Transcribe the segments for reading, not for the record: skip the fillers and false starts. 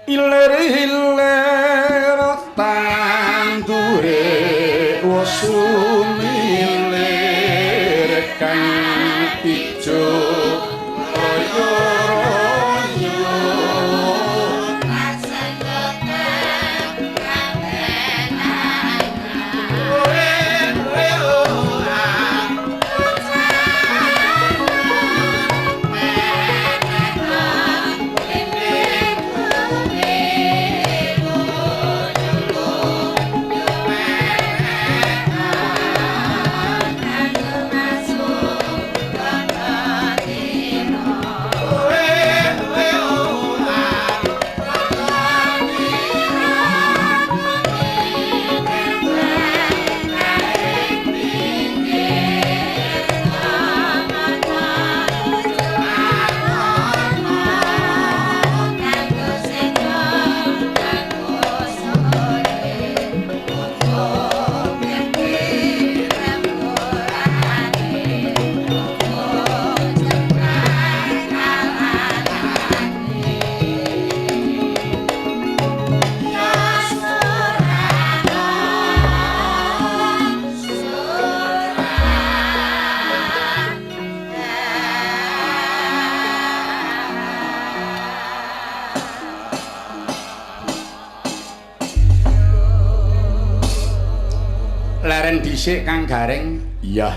Ilir-ilir tandure wosumilir kang ijo royo-royo. Leren dhisik Kang Gareng. Iya.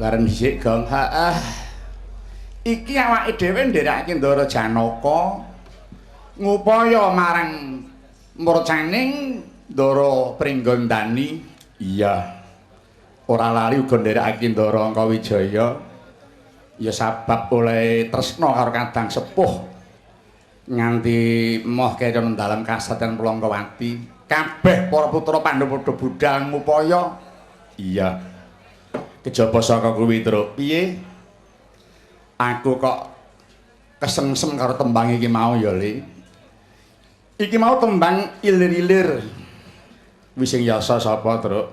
Leren dhisik, Gong. Heeh. Iki awake dhewe nderekake Ndara Janaka ngupaya marang murcaning Ndara Pringgondani. Iya. Ora lali uga nderekake Ndara Angkawijaya. Ya sabab oleh tresna karo kadang sepuh nganti moh kaya dalem kasatriyan Plangkawati. Kabeh para putra Pandhawa padha budhal ngupaya. Iya. Kejaba saka kuwi, Truk. Piye? Aku kok kesengsem karo tembang iki mau ya, Le. Iki mau tembang ilir-ilir. Wis sing yasa sapa, Truk?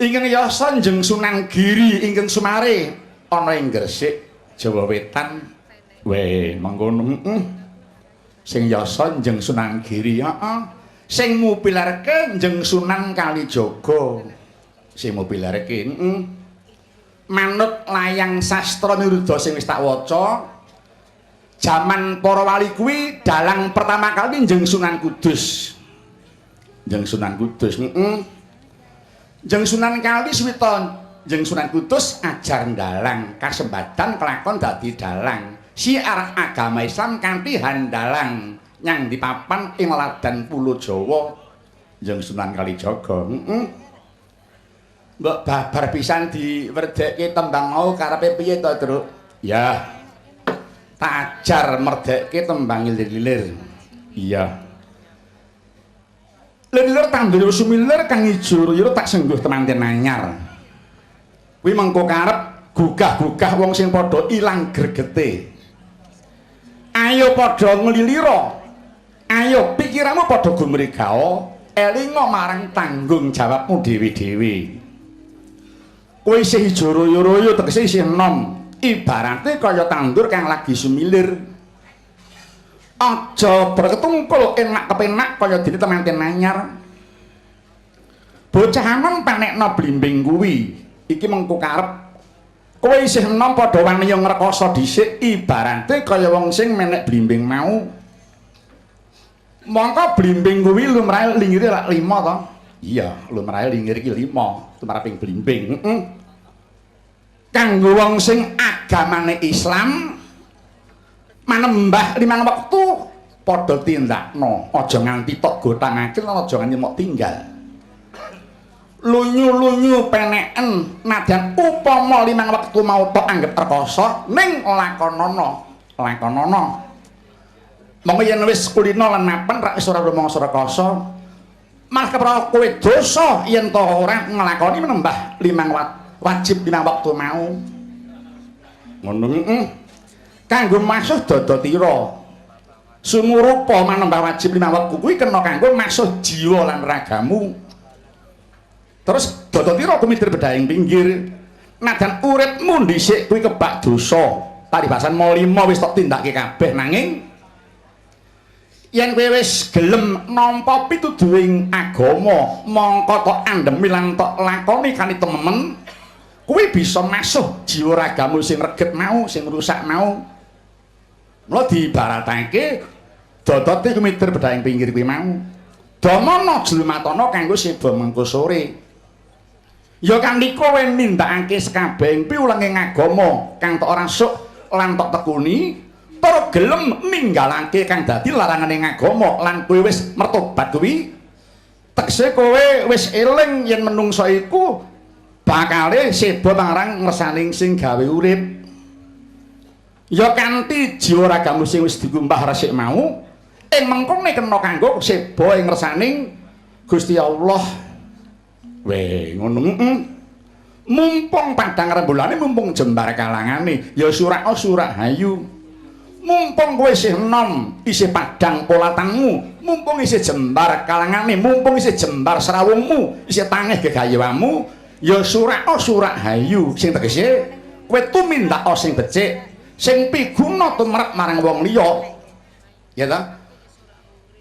Ingkang yasa Njeng Sunan Giri ingkang sumare ana ing Gresik, Jawa Wetan. Weh, mengkono. Heeh. Sing yasa Njeng Sunan Giri, heeh. Sing mupilarke Njeng Sunan Kalijaga. Sing mupilarke, heeh. Manut layang sastra Niruda sing wis tak waca, jaman para wali kuwi dalang pertama kali Njeng Sunan Kudus. Njeng Sunan Kudus, heeh. Njeng Sunan Kali suwita Njeng Sunan Kudus ajar ndalang, kasembadan kelakon dadi dalang. Siar agama Islam kanthi handalang nyang di papan ing ladan Pulo Jawa Njeng Sunan Kalijaga. Heeh. Mbok babar pisan diwerdekke tembang mau karepe piye to, Truk? Ya. Tak ajar merdekke tembang ilir-ilir. Iya. Lir-lir tandur sumilir kang ijo royo tak sengguh temanten anyar. Kuwi mengko karep gugah-gugah wong sing padha ilang gregete. Ayo padha nglilira. Ayo pikiranmu padha gumregao, elinga marang tanggung jawabmu dhewe-dhewe. Kowe isih ijo royo-royo tegese isih enom. Ibarate kaya tandur kang lagi sumilir. Aja berketungkul enak kepenak kaya dene temanten anyar. Bocah anom panekna blimbing kuwi. Iki mengko karep kowe isih enom padha wani ngrekoso dhisik ibarate kaya wong sing menek blimbing mau. Mongko blimbing kuwi lumrahe lingire lak 5 to? Iya, lumrahe lingir iki 5, tumraping blimbing. Heeh. Kanggo wong sing agamane Islam manembah limang wektu padha tindakno, aja nganti tok gothangake lan aja nganti mok tinggal. Lunyu-lunyu peneken nadyan upama limang wektu mau tok anggep rekoso ning lakonana, lakonana. Monggo yen wis kulina lan mapan rak wis ora rumangsa rekoso. Malah kepara kowe dosa yen to ora nglakoni menembah limang wajib limang wektu mau. Ngono heeh. Kanggo masuh dada tira. Sumurupa manembah wajib limang wektu kuwi kena kanggo masuh jiwa lan ragamu. Terus dada tira kumitir bedhaing pinggir. Najan uripmu dhisik kuwi kebak dosa. Paribasan ma lima wis tok tindake kabeh nanging Yen kowe wis gelem nampa pituduhing agama, mongko tok andhemi lan tok lakoni kanthi tememen, kuwi bisa masuh jiwa ragamu sing reget mau, sing rusak mau. Mula diibaratake dodote kumiter bedhah ing pinggir kuwi mau. Damana jlumatana kanggo seba mengko sore. Ya kanthi kowe nindakake sekabehing piwulanging agama kang tok rasuk lan tok tekuni, tur gelem ninggalake kang dadi larangane agama lan kowe wis mertobat kuwi, tegese kowe wis eling yen menungsa iku bakale seba marang ngersaning sing gawe urip. Ya kanthi jiwa ragamu sing wis dikumbah resik mau, ing mengkone kena kanggo seba ing ngersaning Gusti Allah. Weh, ngono. Mumpung padang rembulane, mumpung jembar kalangane, ya surak surahayu. Mumpung kowe isih enom, isih padang polatanmu, mumpung isih jembar kalangane, mumpung isih jembar srawungmu, isih tangeh gegayamu, ya surak surahayu sing tegese kowe tumindak sing becik, sing piguna tumrap marang wong liya. Ya ta?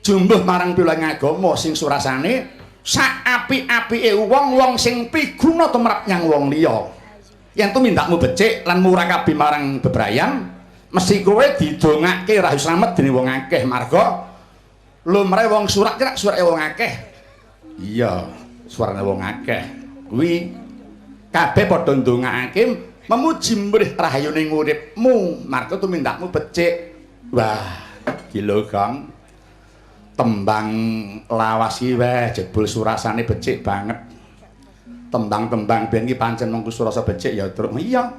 Jumbuh marang piwulang agama sing surasane sak apik-apike wong-wong sing piguna tumrap nyang wong liya. Yen tumindakmu becik lan murakabi marang bebrayan, mesti kowe didongake rahayu slamet dening wong akeh, marga lumrahe wong surak ki surake wong akeh. Iya, suarane wong akeh. Kuwi kabeh padha ndongakake memuji mrih rahayune uripmu, marga tumindakmu becik. Wah, gila Kang. Tembang lawas iki weh jebul surasane becik banget. Tembang-tembang ben iki pancen mengku surasa becik ya, Truk. Iya.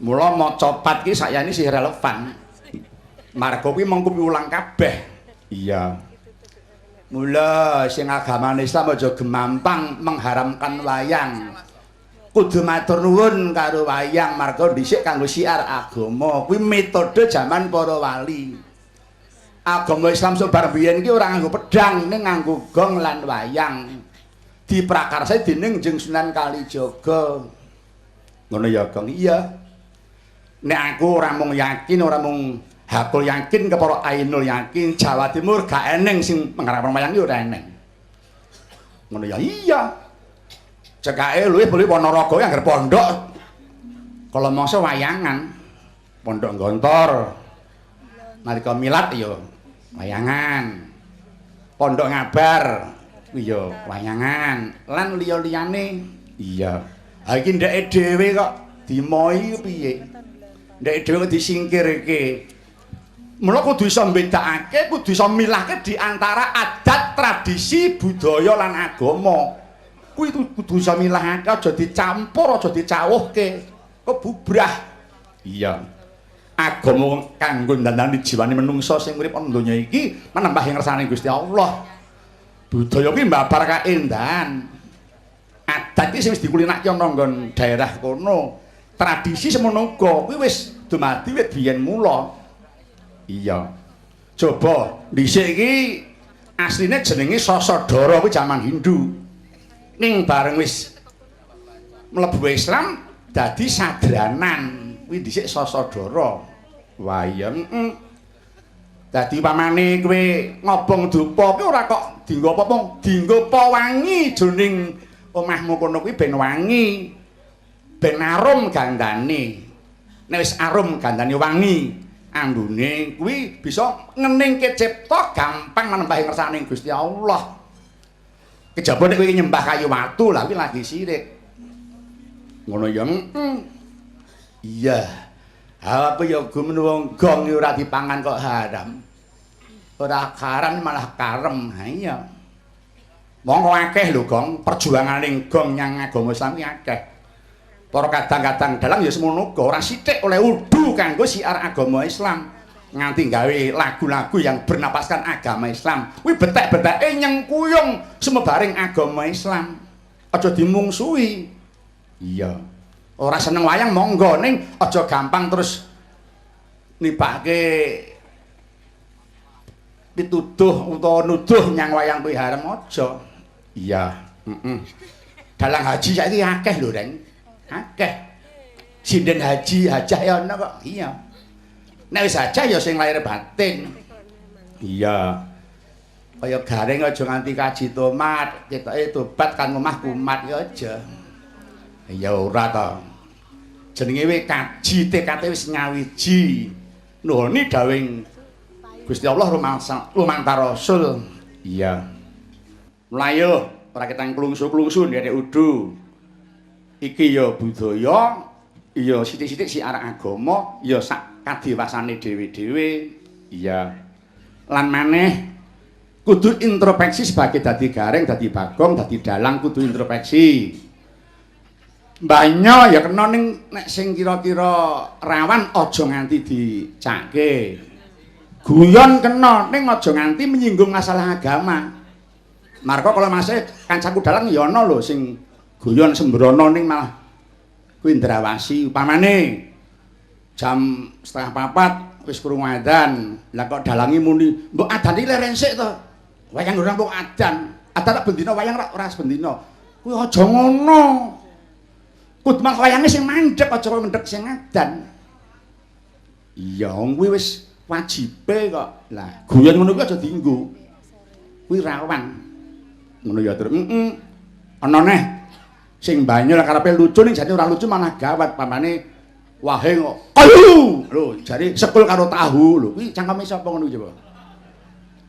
Mula maca pat iki sakjane sih relevan. Marga kuwi mengku piwulang kabeh. Iya. Mula sing agamane Islam aja gemampang mengharamkan wayang. Kudu matur nuwun karo wayang marga dhisik kanggo siar agama. Kuwi metode jaman para wali. Agama Islam sobar biyen iki ora nganggo pedang, ning nganggo gong lan wayang. Diprakarsai dening Jeng Sunan Kalijaga. Ngono ya, Gong? Iya. Nek aku ora mung yakin, ora mung hakul yakin kepara ainul yakin, Jawa Timur gak eneng sing mengharapkan wayang iki ora eneng. Ngono ya? Iya. Cekake luwih boleh Ponorogo yang pondok. Kalau mangsa wayangan, pondok Gontor. Nalika milad ya wayangan. Pondok Ngabar kuwi ya wayangan lan liya-liyane. Iya. Ha iki ndeke dhewe kok dimoi piye? Ndeke dhewe kok disingkirke. Mula kudu iso mbedakake, kudu iso milahke di antara adat, tradisi, budaya lan agama. Kuwi kudu iso milahake, aja dicampur, aja dicawuhke. Kebubrah. Iya. Agama kanggo ndandani jiwane menungsa sing urip ana donya iki manembah ing ngersane Gusti Allah. Budaya kuwi mbabar kaendahan. Adat iki sing wis dikulinake ana nggon daerah kono. Tradisi semono uga kuwi wis dumadi wit biyen mula. Iya. Coba dhisik iki asline jenenge Sasadara kuwi jaman Hindu. Ning bareng wis mlebu Islam dadi sadranan. Kuwi dhisik Sasadara. Wah iya, heeh. Dadi pamane kowe ngobong dupa kuwi ora kok dienggo apa-apa, dienggo pewangi jroning omahmu kono kuwi ben wangi. Ben arum gandane. Nek wis arum gandane wangi, ambune kuwi bisa ngeningke cipta gampang manembah ngersane Gusti Allah. Kejaba nek kowe nyembah kayu watu lah kuwi lagi sirik. Ngono ya. Heeh. Iya. Ha apa ya gumen wong gong ora dipangan kok haram. Ora haram malah karem. Ha iya. Monggo akeh lho Gong, perjuangane gong nyang agama Islam ki akeh. Para kadang-kadang dalang ya semono uga, ora sithik oleh udu kanggo siar agama Islam. Nganti gawe lagu-lagu yang bernapaskan agama Islam. Kuwi betek-beteke nyengkuyung sumebaring agama Islam. Aja dimungsuhi. Iya. Ora seneng wayang monggo, ning aja gampang terus nibake pituduh utawa nuduh nyang wayang kuwi haram aja. Iya, heeh. Dalang haji saiki akeh lho, Reng. Akeh. Sinden haji, hajah ya ana kok. Iya. Nek wis hajah ya sing lahir batin. Iya. Kaya Gareng aja nganti kaji tomat, ketoke tobat kan omah kumat ya aja. Ya ora to. Jenenge we kaji tekate wis nyawiji. Nuhuni dawing Gusti Allah lumantar Rasul. Iya. Mlayu ora ketang klungsu-klungsu nderek udu. Iki ya budaya, ya sithik-sithik siar agama, ya sak kadewasane dhewe-dhewe. Iya. Lan maneh kudu introspeksi sebagai dadi Gareng, dadi Bagong, dadi dalang kudu introspeksi. Banyo ya kena ning nek sing kira-kira rawan aja nganti dicake. Guyon kena ning aja nganti menyinggung masalah agama. Marga kalau masih kancaku dalang ya ana lho sing guyon sembrono ning malah kuwi ndrawasi. Upamane jam 3:30 wis krungu adzan, lah kok dalangi muni, "Mbok adan iki leren sik to." Wayang ora mbok adan. Adan tak bendina wayang ora bendina. Kuwi aja ngono. Kudu malah wayange sing mandhek aja kok mendhek sing adan. Iya, wong kuwi wis wajibe kok. Lah, guyon ngono kuwi aja dienggo. Kuwi rawan. Ngono ya, Tru. Heeh. Ana neh sing banyol karepe lucu ning jane ora lucu malah gawat pamane wahe kok. Ayu! Lho, jare sekul karo tahu lho. Kuwi cangkeme sapa ngono kuwi coba?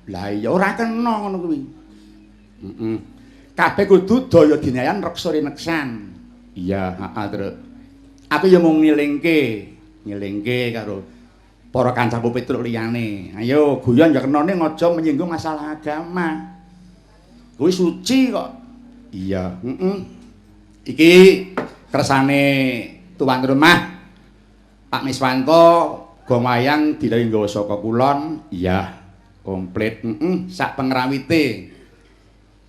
Lah iya ora kena ngono kuwi. Heeh. Kabeh kudu daya dinayan reksa rineksan. Iya, heeh, Tru. Aku ya mung ngelingke, ngelingke karo para kancaku Petruk liyane. Ayo guyon ya kena ning aja menyinggung masalah agama. Kuwi suci kok. Iya, heeh. Iki kersane tuan rumah Pak Miswanto gong wayang dilawi nggawa saka kulon. Iya, komplit. Heeh, sak pengrawite.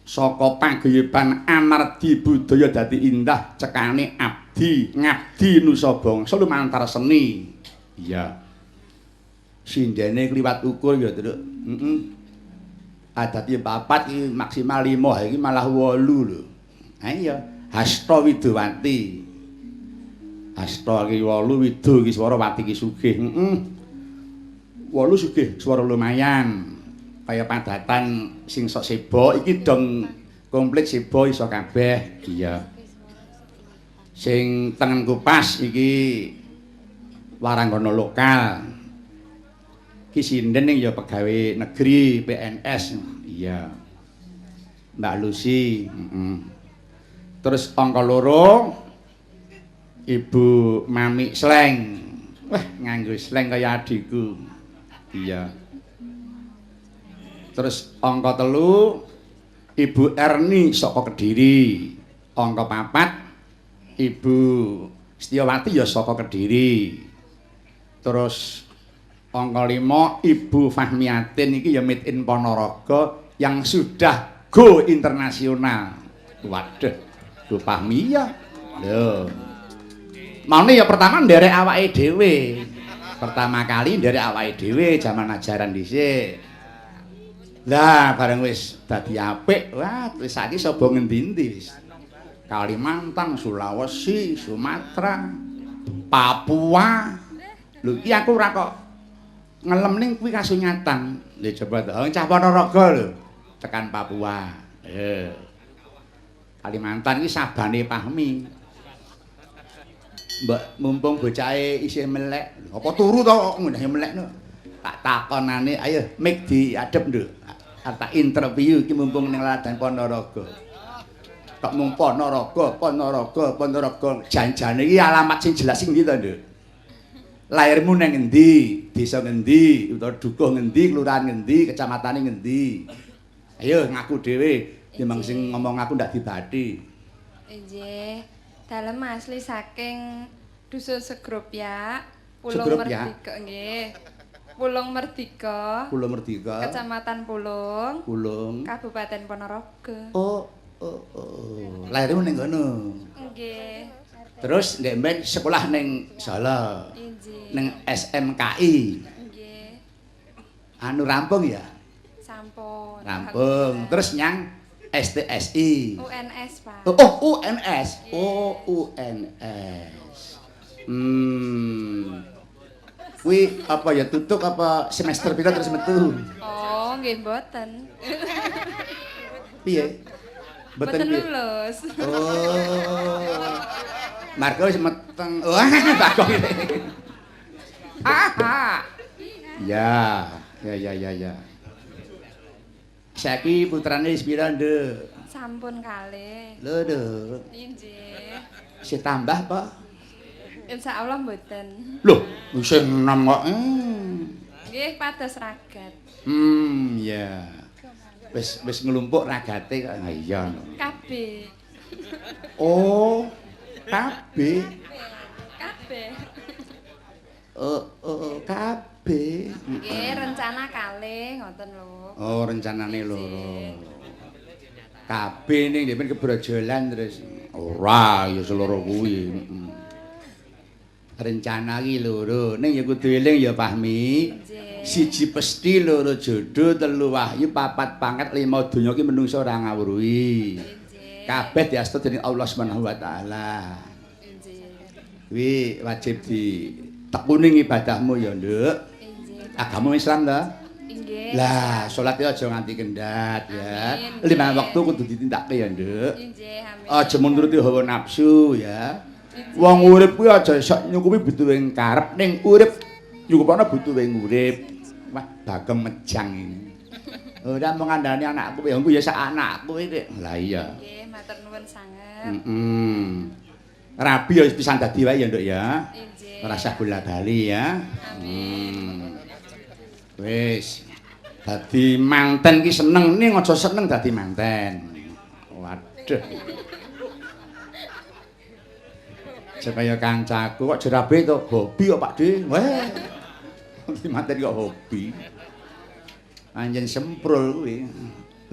Saka paguyuban amardi budaya dadi indah cekane abdi ngabdi nusa bangsa lumantar seni. Iya. Sindene kliwat ukur ya, Truk. Heeh. Adate 4 iki maksimal 5, iki malah 8 lho. Ha iya, Hasta Widowati. Hasta iki 8, Wido iki swara, Wati iki sugih. Heeh. 8 sugih swara lumayan. Kaya padatan sing sok seba iki dong komplit seba iso kabeh. Iya. Sing tengen kupas iki waranggana lokal. Iki sinden ning ya pegawe negeri PNS. Iya. Mbak Lucy, heeh. Terus angka 2 Ibu Mami Sleng. Wah, nganggo sleng kaya adikku. Iya. Terus angka 3 Ibu Erni saka Kediri. Angka 4 Ibu Setiawati ya saka Kediri. Terus angka 5 Ibu Fahmiatin iki ya made in Ponorogo yang sudah go internasional. Waduh, Bu Fahmi ya. Lho. Maune ya pertama nderek awake dhewe. Pertama kali nderek awake dhewe jaman ajaran dhisik. Lah bareng wis dadi apik, wah wis saiki sapa ngendi-endi wis. Kalimantan, Sulawesi, Sumatera, Papua. Lho iki aku ora kok ngelem ning kuwi kasunyatan. Lha coba to, cah Ponorogo lho, tekan Papua. Eh. Kalimantan iki sabane Pahmi. Mbak mumpung bocahe isih melek, apa turu to kok ngene melek no. Tak takonane, ayo mik diadep, Nduk. Arep tak interview iki mumpung ning Ladan Ponorogo. Kok mung Ponorogo, Ponorogo, Ponorogo. Janjane iki alamat sing jelas sing ndi to, Nduk? Lahirmu nang ngendi? Desa ngendi? Utawa dukuh ngendi, kelurahan ngendi, kecamatane ngendi? Ayo ngaku dhewe, timbang sing ngomong aku ndak dibati. Inggih. Dalem asli saking Dusun Segropyak, Pulung Segropyak? Merdika nggih. Pulung Merdika, Pulung Merdika. Kecamatan Pulung, Pulung. Kabupaten Ponorogo. Oh. Lahirmu ning kono. Nggih. Terus ndek mben sekolah ning Solo. Inggih. Ning SMKI. Nggih. Anu rampung ya? Sampun. Rampung. Terus nyang STSI. UNS, Pak. Oh, UNS. Oh, UNS. Kuwi apa ya tutuk apa semester pira terus metu? Oh, Oh, nggih mboten. Piye? Mboten lulus. Oh. Marga wis meteng. Wah, Bagong ini. Ya, ya ya ya ya. Saiki putrane wis pira, Nduk? Sampun kalih. Lho, Nduk. Inggih. Isih tambah apa? Insyaallah mboten. Loh, isih enom kok. Nggih, pados ragat. Ya. Wis wis nglumpuk ragate kok. Ha iya. KB. Oh, KB. KB. Oh, oh, KB. Nggih, rencana kalih ngoten lho. Oh, rencanane loro. KB ning dhewe kebrojolan terus. Ora, ya seloro kuwi. Rencana iki loro, ning ya kudu eling ya Fahmi. Siji pesti, loro jodoh, telu wahyu, papat pangkat, lima donya ki menungso ora ngawruhi. Kabeh diasta dening Allah Subhanahu wa taala. Kuwi wajib ditekuni ibadahmu ya, Nduk. Agama Islam ta? Inggih. Lah, salat ya aja nganti kendhat ya. Lima waktu kudu ditindakake ya, Nduk. Inggih, amin. Aja nuruti hawa nafsu ya. Wong urip kuwi aja sok nyukupi butuhe karep, ning urip nyukupana butuhe urip. Wah, Bagong mejang ini. Ora mau ngandani anakku ya, engko ya sak anakku iki. Lah iya. Nggih, matur nuwun sanget. Rabi ya wis pisan dadi wae ya, Nduk ya. Inggih. Ora usah bola-bali ya. Amin. Wis. Dadi manten ki seneng, ning aja seneng dadi manten. Waduh. Supaya kancaku kok jerabe to hobi kok Pak De. Wah. Dadi manten kok hobi. Anjen semprul kuwi.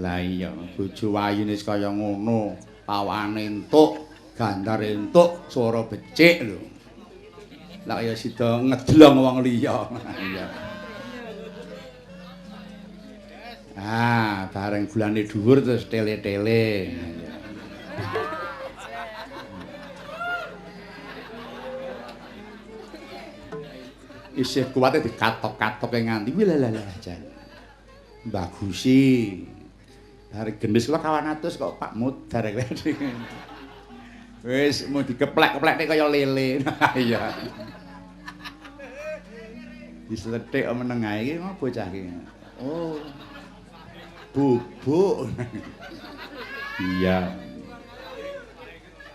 Lah iya, bojo wayune wis kaya ngono, pawane entuk, gandar entuk, swara becik lho. Lah ya sida ngedlong wong liya. Iya. Ah, bareng gulane dhuwur terus tele-tele. Isih kuwate dikatok-katoke nganti wilalah jan. Bagusi. Hari gendis kula kawan atus kok Pak Mudar. Wis mau dikeplek-keplekne kaya lele. Iya. Dislethik meneng ae iki ngopo bocah iki. Oh. Bubuk. Iya.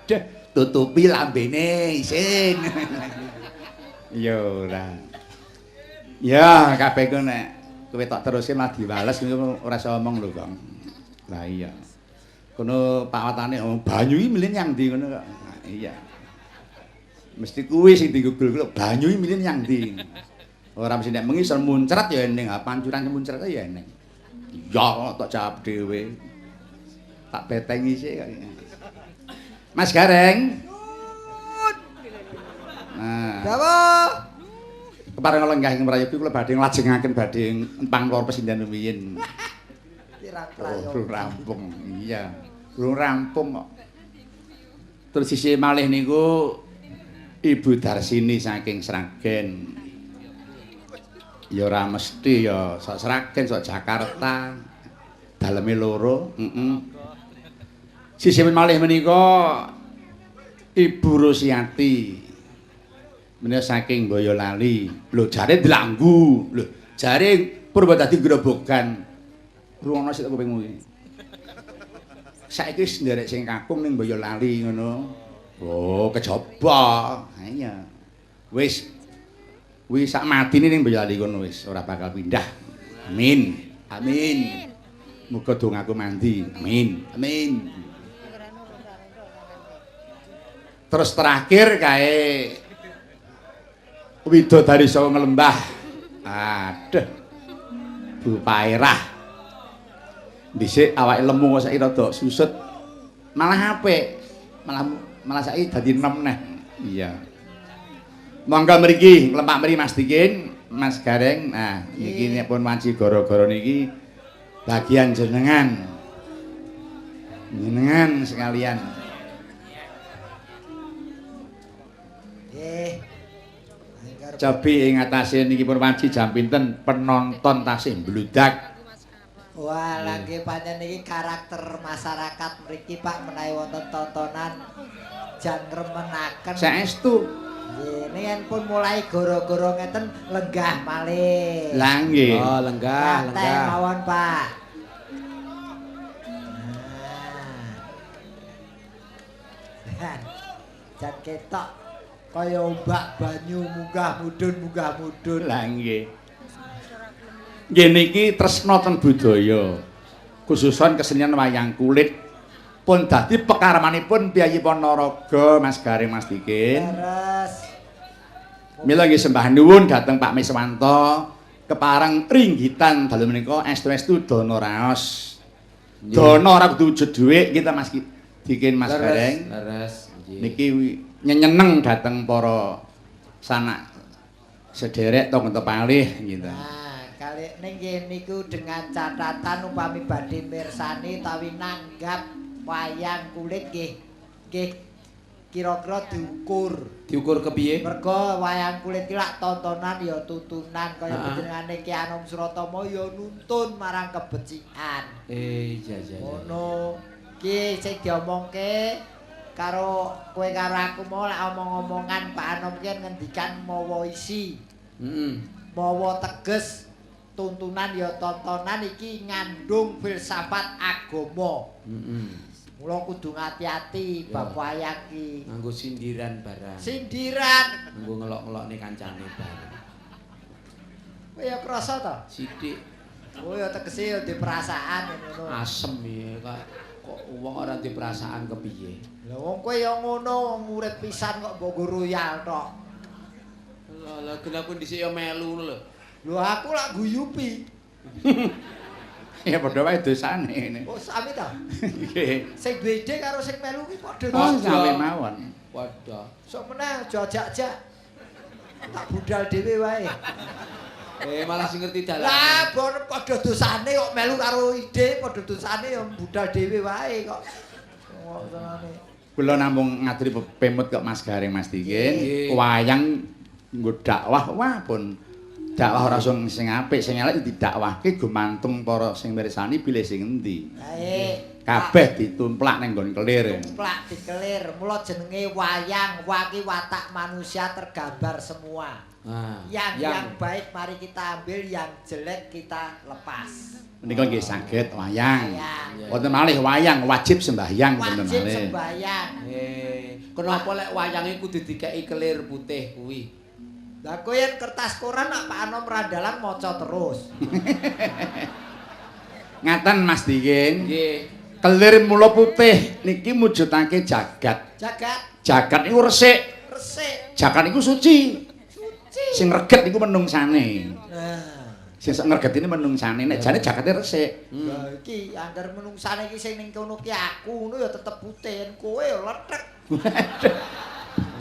Deh, tutupi lambene isin. Ya ora. Ya, kabeh ku nek kowe tok teruske malah diwales ora iso omong lho, Kang. Lah iya. Kono pawatane banyu iki milih nyang ndi ngono kok. Iya. Mesti kuwi sing digugul kuwi banyu iki milih nyang ndi. Ora mesti nek mengi iso muncrat ya eneng, pancuran muncrat ya eneng. Iya, tak jawab dhewe. Tak betengi sik kok. Mas Gareng. Nah. Dawa. Kepareng lenggah ing prayogi kula badhe nglajengaken badhe empang lor pesindhen rumiyin. Oh, rampung. Iya. Durung rampung kok. Terus sisi malih niku Ibu Darsini saking Sragen. Ya ora mesti ya sok Sragen sok Jakarta. Daleme loro, heeh. Sisi malih menika Ibu Rosiati. Menika saking Boyolali. Lho jare dilanggu. Lho jare Purwodadi Grobogan. Rungono sik kupingmu iki. Saiki wis nderek sing kakung ning Boyolali ngono. Oh, kejaba. Ha iya. Wis kuwi sak matine ning Boyolali kono wis ora bakal pindah. Amin. Amin. Muga dongaku mandi. Amin. Amin. Terus terakhir kae widodari saka nglembah. Aduh. Bu Paerah. Dhisik awake lemu kok saiki rada susut. Malah apik. Malah saiki dadi enem neh. Iya. Monggo mriki, nglempak mriki Mas Dikin, Mas Gareng. Nah, niki nek pun wanci gara-gara niki bagian jenengan. Jenengan sekalian. Nggih. Cobi ing atase niki pun wanci jam pinten penonton tasih mbludak. Wah, lah nggih pancen iki karakter masyarakat mriki Pak menawi wonten tontonan jan ngremenaken. Saestu. Nggih, yen pun mulai goro-goro ngeten lenggah malih. Lah nggih. Oh, lenggah, Santai lenggah. mawon, Pak. Nah. Jan ketok kaya ombak banyu munggah mudhun munggah mudhun. Lah nggih. Nggih niki tresna ten budaya. Khususon kesenian wayang kulit pun dadi pekarmanipun piyayi Ponorogo Mas Gareng Mas Dikin. Leres. Mila nggih sembah nuwun dhateng Pak Miswanto kepareng ringgitan dalu menika estu-estu dana raos. Dana ora kudu wujud dhuwit kita Mas Dikin Mas Gareng. Leres, nggih. Niki nyenyeneng dhateng para sanak sederek tangga tepalih gitu. Nah, kali ning nggih niku dengan catatan upami badhe mirsani utawi nanggap wayang kulit nggih nggih kira-kira diukur. Diukur kepiye? Mergo wayang kulit ki lak tontonan ya tutunan kaya panjenengane Ki Anom Suratama ya nuntun marang kebecikan. Iya iya. Ngono. Ki sing diomongke karo kowe karo aku mau lek omong-omongan Pak Anom ki ngendikan mawa isi. Heeh. Mawa teges tuntunan ya tontonan iki ngandung filsafat agama. Heeh. Mula kudu ngati-ati bab wayang ki. Nganggo sindiran barang. Sindiran. Nganggo ngelok-ngelokne kancane barang. Kowe ya krasa to? Sithik. Oh ya tegese ya ndek perasaan ngono. Asem ya kok kok wong ora ndek perasaan kepiye. Lah wong kowe ya ngono wong urip pisan kok mbok nggo royal tok. Lah lah kenapa dhisik ya melu ngono lho. Lho aku lak guyupi. Ya padha wae dosane ngene. Oh sami ta? Nggih. Sing duwe ide karo sing melu ki padha. Oh, sami mawon. Padha. Sok meneh aja ajak-ajak. Tak budal dhewe wae. Malah sing ngerti dalan. Lah padha dosane kok melu karo ide, padha dosane ya budal dhewe wae kok. Kok senane. Kula namung ngaturi pemut kok Mas Gareng Mas Dikin. Wayang nggo dakwah wah pun dakwah ora sing apik, sing elek didakwahke gumantung para sing mirsani pilih sing endi. Baik. Kabeh ditumplak ning nggon kelir. Tumplak dikelir. Mula jenenge wayang, waki watak manusia tergambar semua. Nah, yang baik mari kita ambil, yang jelek kita lepas. Menika nggih saged wayang. Wayang. Wonten malih wayang wajib sembahyang wonten Wajib malih. sembahyang. Kenapa lek wayange kudu dikeki kelir putih kuwi? Lah kowe yen kertas koran nak Pak Anom Randalan maca terus. Ngaten Mas Dikin. Nggih. Kelir mula putih niki mujudake jagat. Jagat Jagat niku resik. resik. Jagat niku suci. Suci. Sing reget niku menungsane. Nah. Sing sok ngregetine menungsane nek jane jagate resik. Lah iki angger menungsane iki sing ning kono ki aku ngono ya tetep putih, yen kowe ya lethek.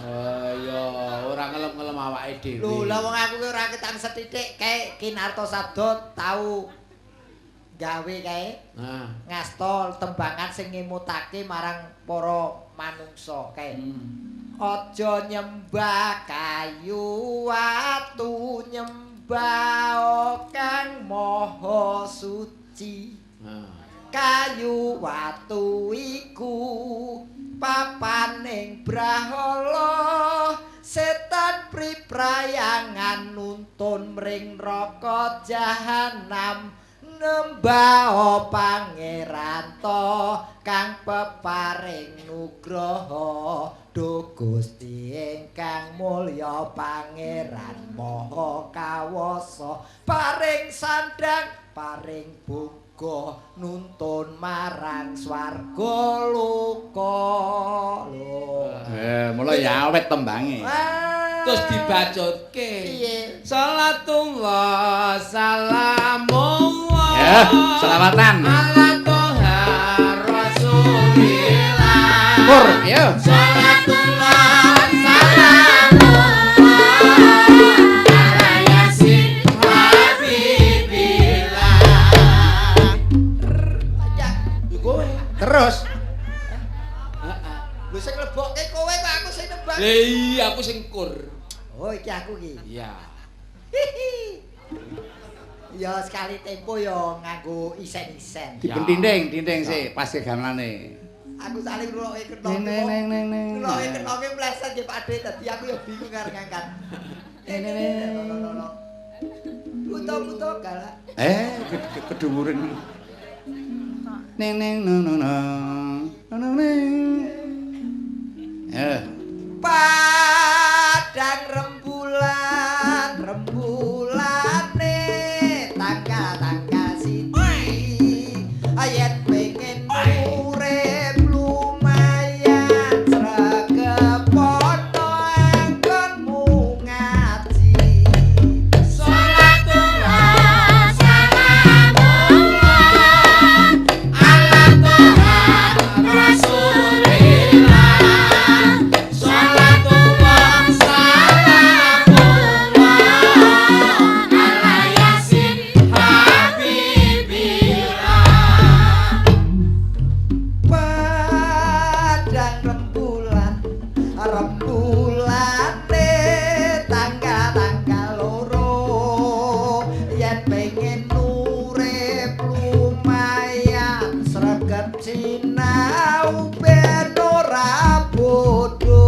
Oh ya ora ngelem-ngelem awake dhewe. Lho lah wong aku ki ora ketang sethithik kae Ki Narto Sabdo tau gawe kae. Nah, Ngasta tembangan sing ngemutake marang para manungsa kae. Aja nyembah kayu watu, nyembah kang maha suci. Nah. Kayu watu iku papaning brahala, setan priprayangan nuntun mring neraka jahanam. Nembah pangeran to kang peparing nugraha, duh Gusti ingkang mulya pangeran maha kawasa, paring sandang paring boga nuntun marang swarga loka. Lho. Mula ya awet tembange. Terus dibacutke. Piye? Salatullah salamullah. Ya, selawatan. Ala toha rasulillah. Kur, ya. Salatullah salamullah ala yasin habibillah. Ya, Kowe. Terus. Heeh. Lho sing lebokke kowe kok aku sing nembang. Lah iya aku sing kur. Oh, iki aku iki. Iya. Hihi. Ya sekali tempo ya nganggo isen-isen. Dipentinding, tinding sik pas gamelane. Aku saling ngrungokke kentonge. Neng neng neng neng. Ngrungokke kentonge mleset nggih Pak De, dadi aku ya bingung arep ngangkat. Neng neng neng. Buta-buta galak. Keduwuren. Neng neng no no no. No neng. Padang rembulan, rembulane tanggal-tanggal siji. Yen pengen urip lumayan sregep ana anggonmu ngaji. Salatullah salamullah ala Toha Rasulillah. Salatullah salamullah ala Yasin Habibillah. Padang rembulan, rembulane tanggal-tanggal loro. Yen pengen urip lumayan sregep sinau ben ora bodho.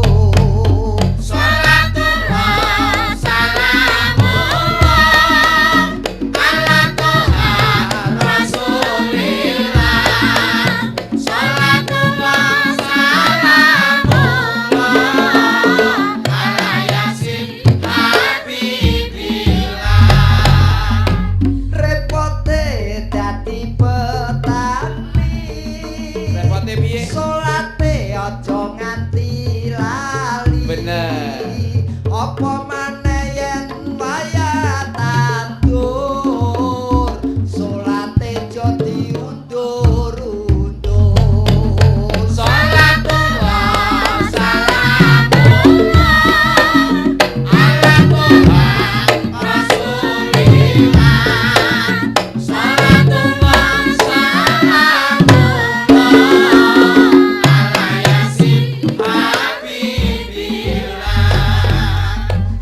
Salatullah salamullah ala Toha Rasulillah. Salatullah salamullah ala Yasin Habibillah. Repote dadi petani. Repote piye? Salate aja nganti lali. Bener. Apa maneh yen wayah tandur, salate aja diundur-undur. Salatullah salamullah ala Toha Rasulillah. Salatullah salamullah ala Yasin Habibillah.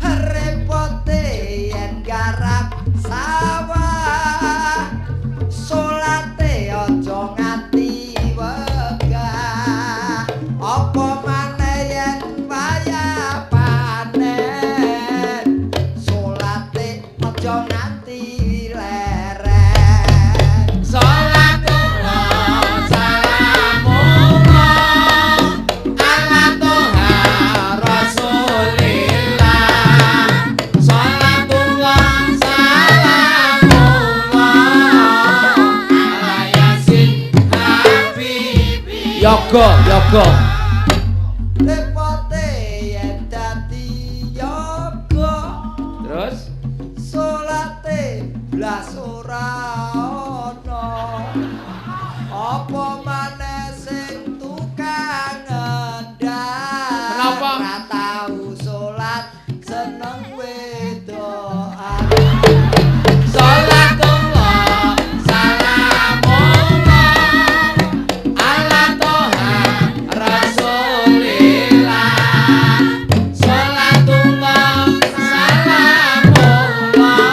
Repote yen garap sawah, salate aja nganti wegah. Apa maneh yen wayah panen, salate aja nganti leren. Salatullah salamullah ala Toha Rasulillah. Salatullah salamullah ala Yasin Habibi. Yoga, yoga. Repote yen dadi yoga, Terus salate blas ora ana. Apa maneh sing tukang ngendhak, Kenapa? ora tau salat seneng wedokan. Salatullah salamullah ala Toha Rasulillah. Salatullah salamullah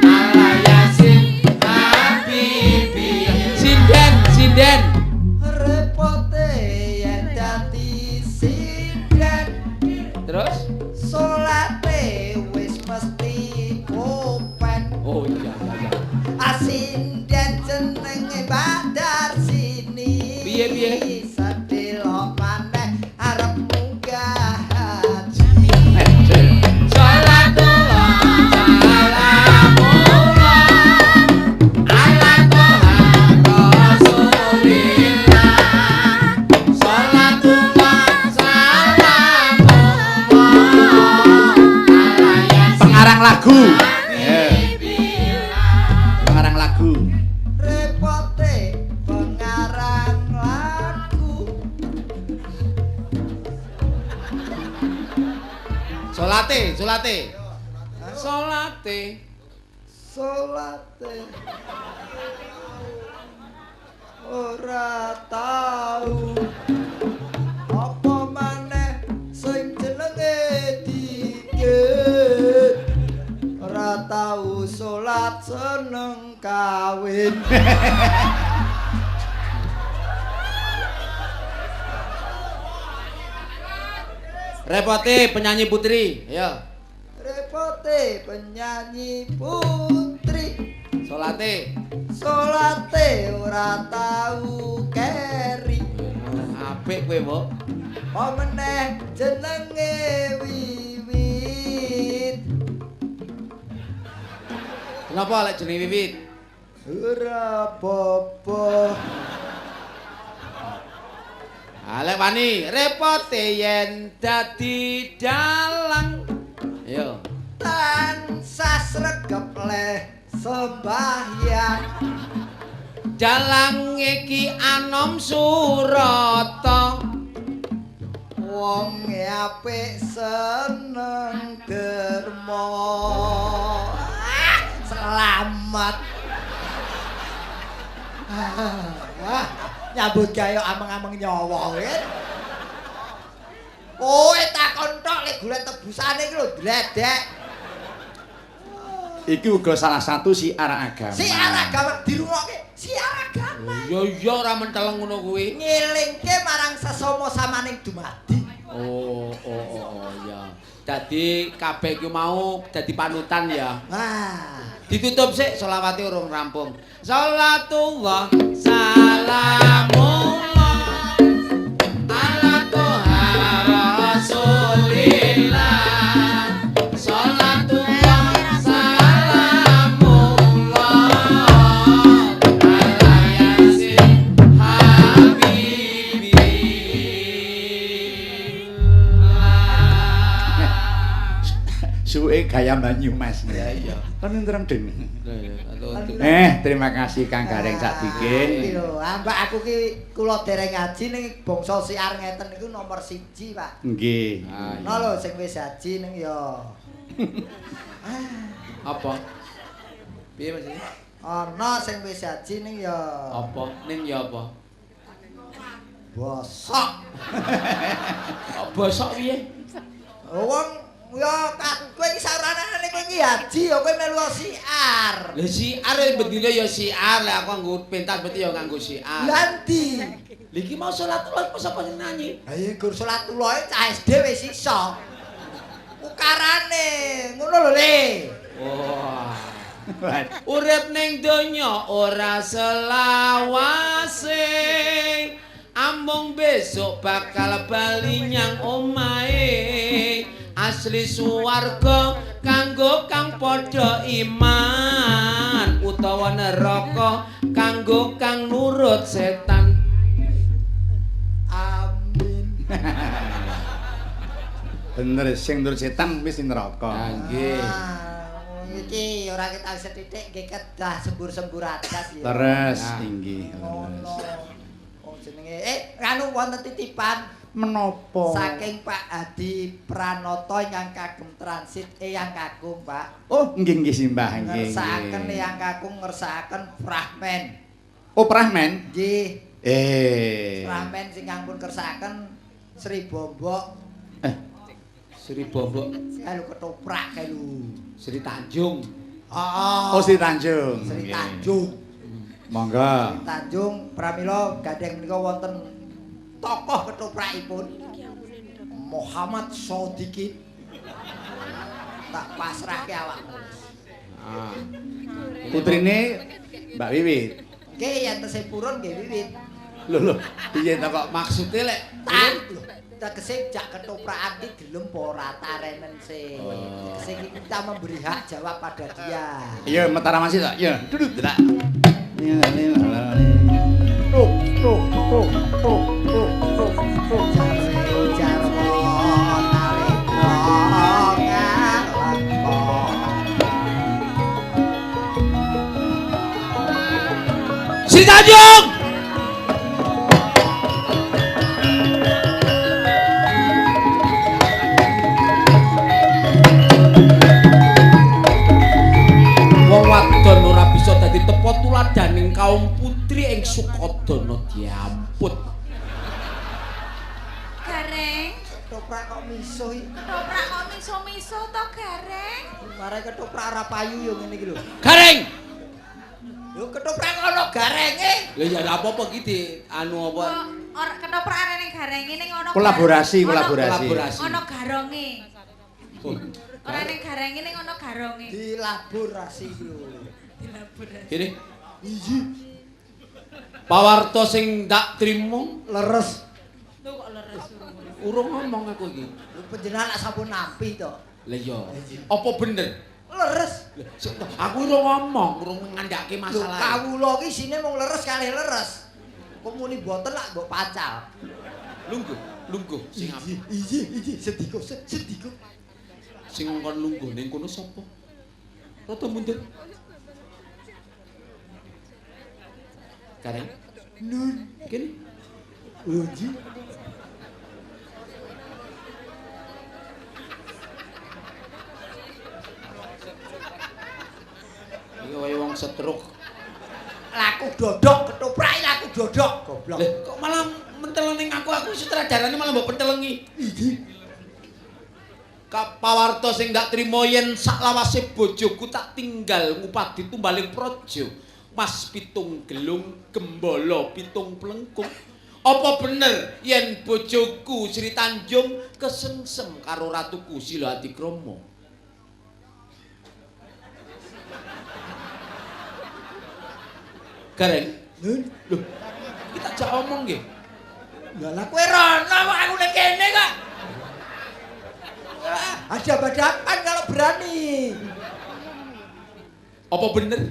ala Yasin Habibi. Sinden, sinden. Repote yen dadi sinden, Terus? salate wis mesti kopen. Oh iya iya iya. Asinden jenenge Badar sini. Piye, piye? Sedelok maneh arep munggah haji. Salatullah salamullah ala Toha Rasulillah. Salatullah salamullah ala Yasin Pengarang lagu. Pengarang lagu. Repote pengarang lagu. Salate, salate. Salate. Salate ora tau. Apa maneh sing jenenge dikit, ora tau salat seneng kawin. Repote penyanyi putri, ayo. Repote penyanyi putri. Salate. Salate ora tau keri. Apik kowe, Mbok. Apa meneh jenenge Wiwit. Kenapa lek jenenge Wiwit? Ora apa-apa. Ah, lek wani repote yen dadi dalang. Ayo. Tansah sregep leh sembahyang. Dalang iki Anom Surata. Wong apik seneng derma. Selamat. Nyambut gawe ameng-ameng nyawa kan. Kowe takon tok lek golek tebusane iki lho dledek. Iki uga salah satu siar agama. Siar agama dirungokke, siar agama. Ya iya ora menteleng ngono kuwi. Ngelingke marang sesama samaning dumadi. Oh ya. Dadi kabeh iki mau dadi panutan ya. Wah. Ditutup sik selawate urung rampung. Salatullah salamullah ala Toha Rasulillah. Salatullah salamullah ala Yasin Habibi. Suwe gaya Banyumas. Ya iya. Kan nterem ding. Terima kasih Kang Gareng Sadikin. Iki lho, ambak aku ki kula dereng ngaji ning bangsa siar ngeten niku nomor 1, Pak. Nggih. Ana lho sing wis haji ning ya. Apa? Piye Mas? Ana sing wis haji ning ya. Apa? Ning ya apa? Bosok. Bosok piye? Wong ya kowe iki saranane kowe iki haji ya kowe melu siar. Lha siar bendina ya siar, lek aku nganggo pentas berarti ya nganggo siar. Lha ndi? Lha iki mau salatullah apa sapa sing nyanyi? Ha iya gur salatullah cah SD wis iso. Ukarane ngono lho Le. Wah. Urip ning donya ora selawase. Amung besok bakal bali nyang omahe. Asli suwarga kanggo kang padha iman utawa neraka kanggo kang nurut setan. Amin. Bener sing nurut setan wis neraka. Ha nggih. Iki ora ketak sethithik nggih kedah sembur-sembur atas ya. Terus inggih. Ngono. Wong jenenge anu wonten titipan menapa? Saking Pak Hadi Pranoto ingkang kagem transit eyang kakung, Pak. Oh, nggih nggih simbah nggih. Ngersakaken eyang kakung ngersakaken fragmen. Oh, fragmen? Nggih. Fragmen sing pun kersakaken Sri Bombok. Sri Bombok. Kae lho ketoprak kae lho. Sri Tanjung. Heeh. Oh, Sri Tanjung. Sri Tanjung. Monggo. Sri Tanjung pramila gandeng menika wonten tokoh ketoprakipun Muhammad Sodikin. Tak pasrahke awakmu. Ah. Putrine Mbak Wiwit. Nggih yen tesih purun nggih Wiwit. Lho lho, piye ta kok maksude lek tak lho tegese jak ketoprakan iki gelem apa ora tarenen sih. Tegese iki kita memberi hak jawab pada dia. Iya, Mataram masih tak? Iya, duduk tak. Tuk tuk tuk tuk tuk tuk tuk. Jarwo nalika ngalakon. Sri Tanjung. Wong wadon ora bisa dadi tepa tuladaning kaum putri ing Sukodana diamput. Gareng. Ketoprak kok misuh iki. Ketoprak kok miso-miso to, Gareng? Mare ketoprak ora payu yo ngene iki lho. Gareng. Lho ketoprak kok ono garenge. Lha ya ora apa-apa iki di anu apa Ora ketoprak arene garenge ning ono Kolaborasi, kolaborasi. Kolaborasi. Ono garonge. Oh, Ora ning garenge ning ono garonge. Dilaborasi iki lho. Dilaborasi. Kene. Iya. Pawarto sing tak trimo Leres. Lho kok leres. Urung ngomong aku iki. Lho panjenengan lak sampun nampi to. Lah iya. Apa bener? Leres. Lah, sik to, aku urung ngomong, urung ngandhake Lho masalah. kawula iki isine mung leres kalih leres. Kok muni mboten lak mbok pacal. Lungguh, lungguh sing apik. Iya, iya, sediko, sediko. Sing ngongkon lungguh ning kono sapa? Rada mundur. Gareng. Nun. Kene. Uji. Iki kaya wong stroke. Laku dodok ketoprak laku dodok goblok. Lah kok malah menteleng ning aku, aku sutradarane malah mbok pentelengi. Iki Kapawarta sing ndak trimo yen saklawase bojoku tak tinggal ngupadi tumbaling praja. Mas pitung gelung gembala pitung plengkung. Apa bener yen bojoku Sri Tanjung kesengsem karo ratuku Sila Adikrama? Gareng, Nun. lho, kita jak omong nggih. Lah lah kowe rono kok aku ning kene kok. Hadap-hadapan kalau berani. Apa bener?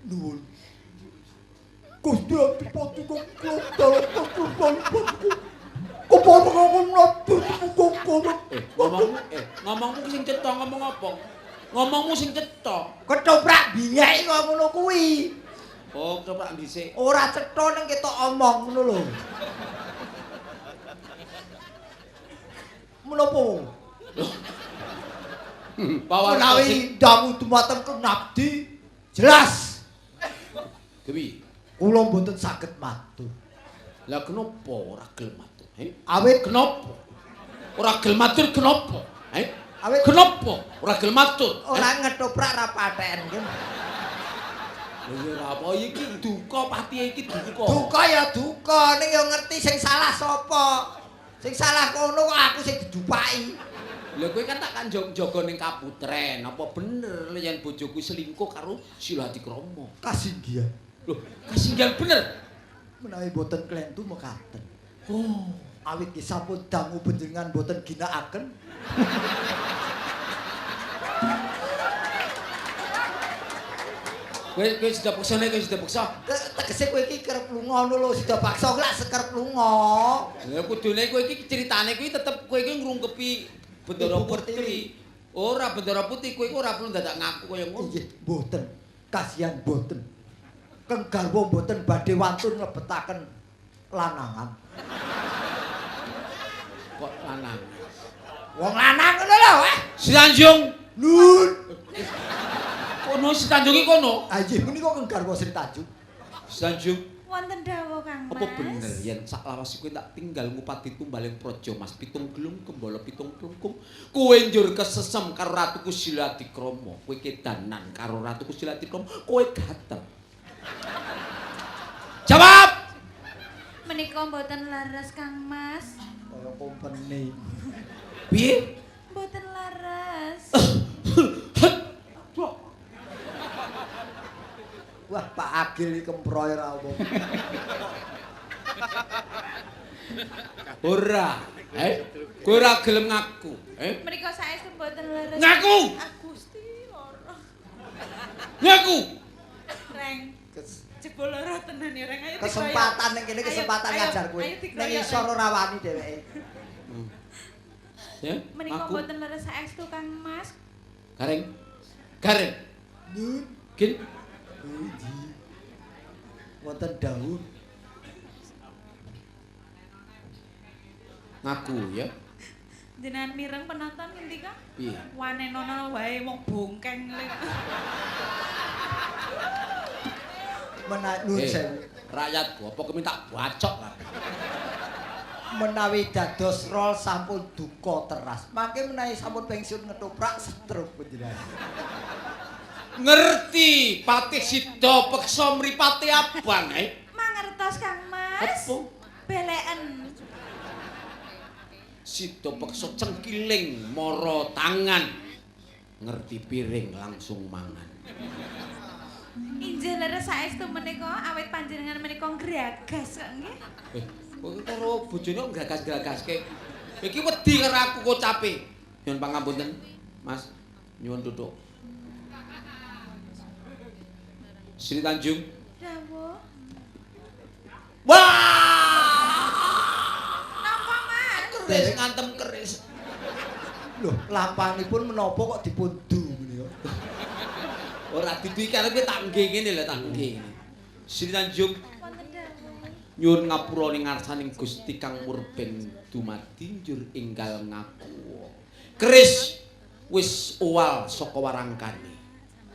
Nuwun. Gusti Adipati kok dalem Ngomongmu sing cetha ngomong apa? Ngomongmu sing cetha. Ketoprak bingek kok ngono kuwi. Oh, ketoprak dhisik. Ora cetha ning ketok omong ngono lho. Menapa? Menawi dangu dumateng Kang Abdi jelas. Kewi. Kula mboten saged matur. Lah kenapa ora gelem matur? He? Awit kenapa? Ora gelem matur kenapa? He? Awit kenapa ora gelem matur? Ora ngetoprak ra patheken ki. Lha ya ora apa iki duka pati iki duka. Duka ya duka ning ya ngerti sing salah sapa. Sing salah kono kok aku sing didupaki. Lha kowe kan tak kan jaga ning kaputren, apa bener yen bojoku selingkuh karo Sila Adikrama? Kasinggihan. Lho, kasinggihan bener. Menawi boten klentu mekaten. Oh, awit nggih sampun dangu panjenengan boten ginakaken. Kowe kowe sida paksa nek kowe sida paksa. Tegese kowe iki kerep lunga ngono lho, sida paksa kuwi lak sekerep lunga. Lah kudune kowe iki critane kuwi tetep kowe iki ngrungkepi Bendara Putri. Ora Bendara Putih kowe iku ora perlu dadak ngaku kaya ngono. Nggih, mboten. Kasihan mboten. Keng garwa mboten badhe wantun nglebetaken lanangan. Kok lanang? Wong lanang ngono lho, eh. Si Tanjung. Nun. Kono Si Tanjung iki kono. Ah nggih menika keng garwa Sri Tanjung. Si Tanjung. Wonten dawuh Kang Mas. Apa bener yen saklawas kowe tak tinggal ngupadi tumbaling praja Mas pitung gelung gembala pitung plengkung kowe njur kesesem karo Ratu Kusila Adikrama, kowe kedanan karo Ratu Kusila Adikrama, kowe gatel. Jawab. Menika mboten leres Kang Mas. Kaya kompene. Piye? Mboten leres. Wah, Pak Agil iki kemproy ra apa. Ora. Kowe ora gelem ngaku, eh? Menika saestu mboten leres. Ngaku. Ah Gusti lara. Ngaku. Reng. Jebul lara tenan ya Reng. Ayo kesempatan ning kene kesempatan ngajar kowe. Ning isor ora wani dheweke. Ya, menika mboten leres saestu Kang Mas. Gareng. Gareng. Nun. Gin. Wonten dawuh. Ngaku ya. Jenengan mireng penonton ngendika? Piye? Wanenono wae wong bongkeng le. Menawi nuwun sewu. Rakyatku apa keminta bacok kabeh. Menawi dados rol sampun duka teras. Mangke menawi sampun pensiun ngetoprak stroke panjenengan. Ngerti Patih Sida peksa mripate abang eh? Mangertos Kang Mas. Apa? Beleken. Sida peksa cengkiling mara tangan. Ngerti piring langsung mangan. Injih leres saestu menika awit panjenengan menika ngragas kok nggih. Kowe karo bojone kok gragas-gragaske. Iki wedi karo aku kocape. Nyuwun pangapunten, Mas. Nyuwun tutuk. Sri Tanjung. Dawuh. Wah! Napa, Mas? Keris ngantem keris. Loh, lampanipun menapa kok dipun du menika? Ora diduwi karepe tak nggih ngene lho, tak nggih ngene. Sri Tanjung Wonten dawuh. Nyuwun ngapura ning ngarsaning Gusti Kang Murben dumadi njur enggal ngaku. Keris wis owal saka warangkane.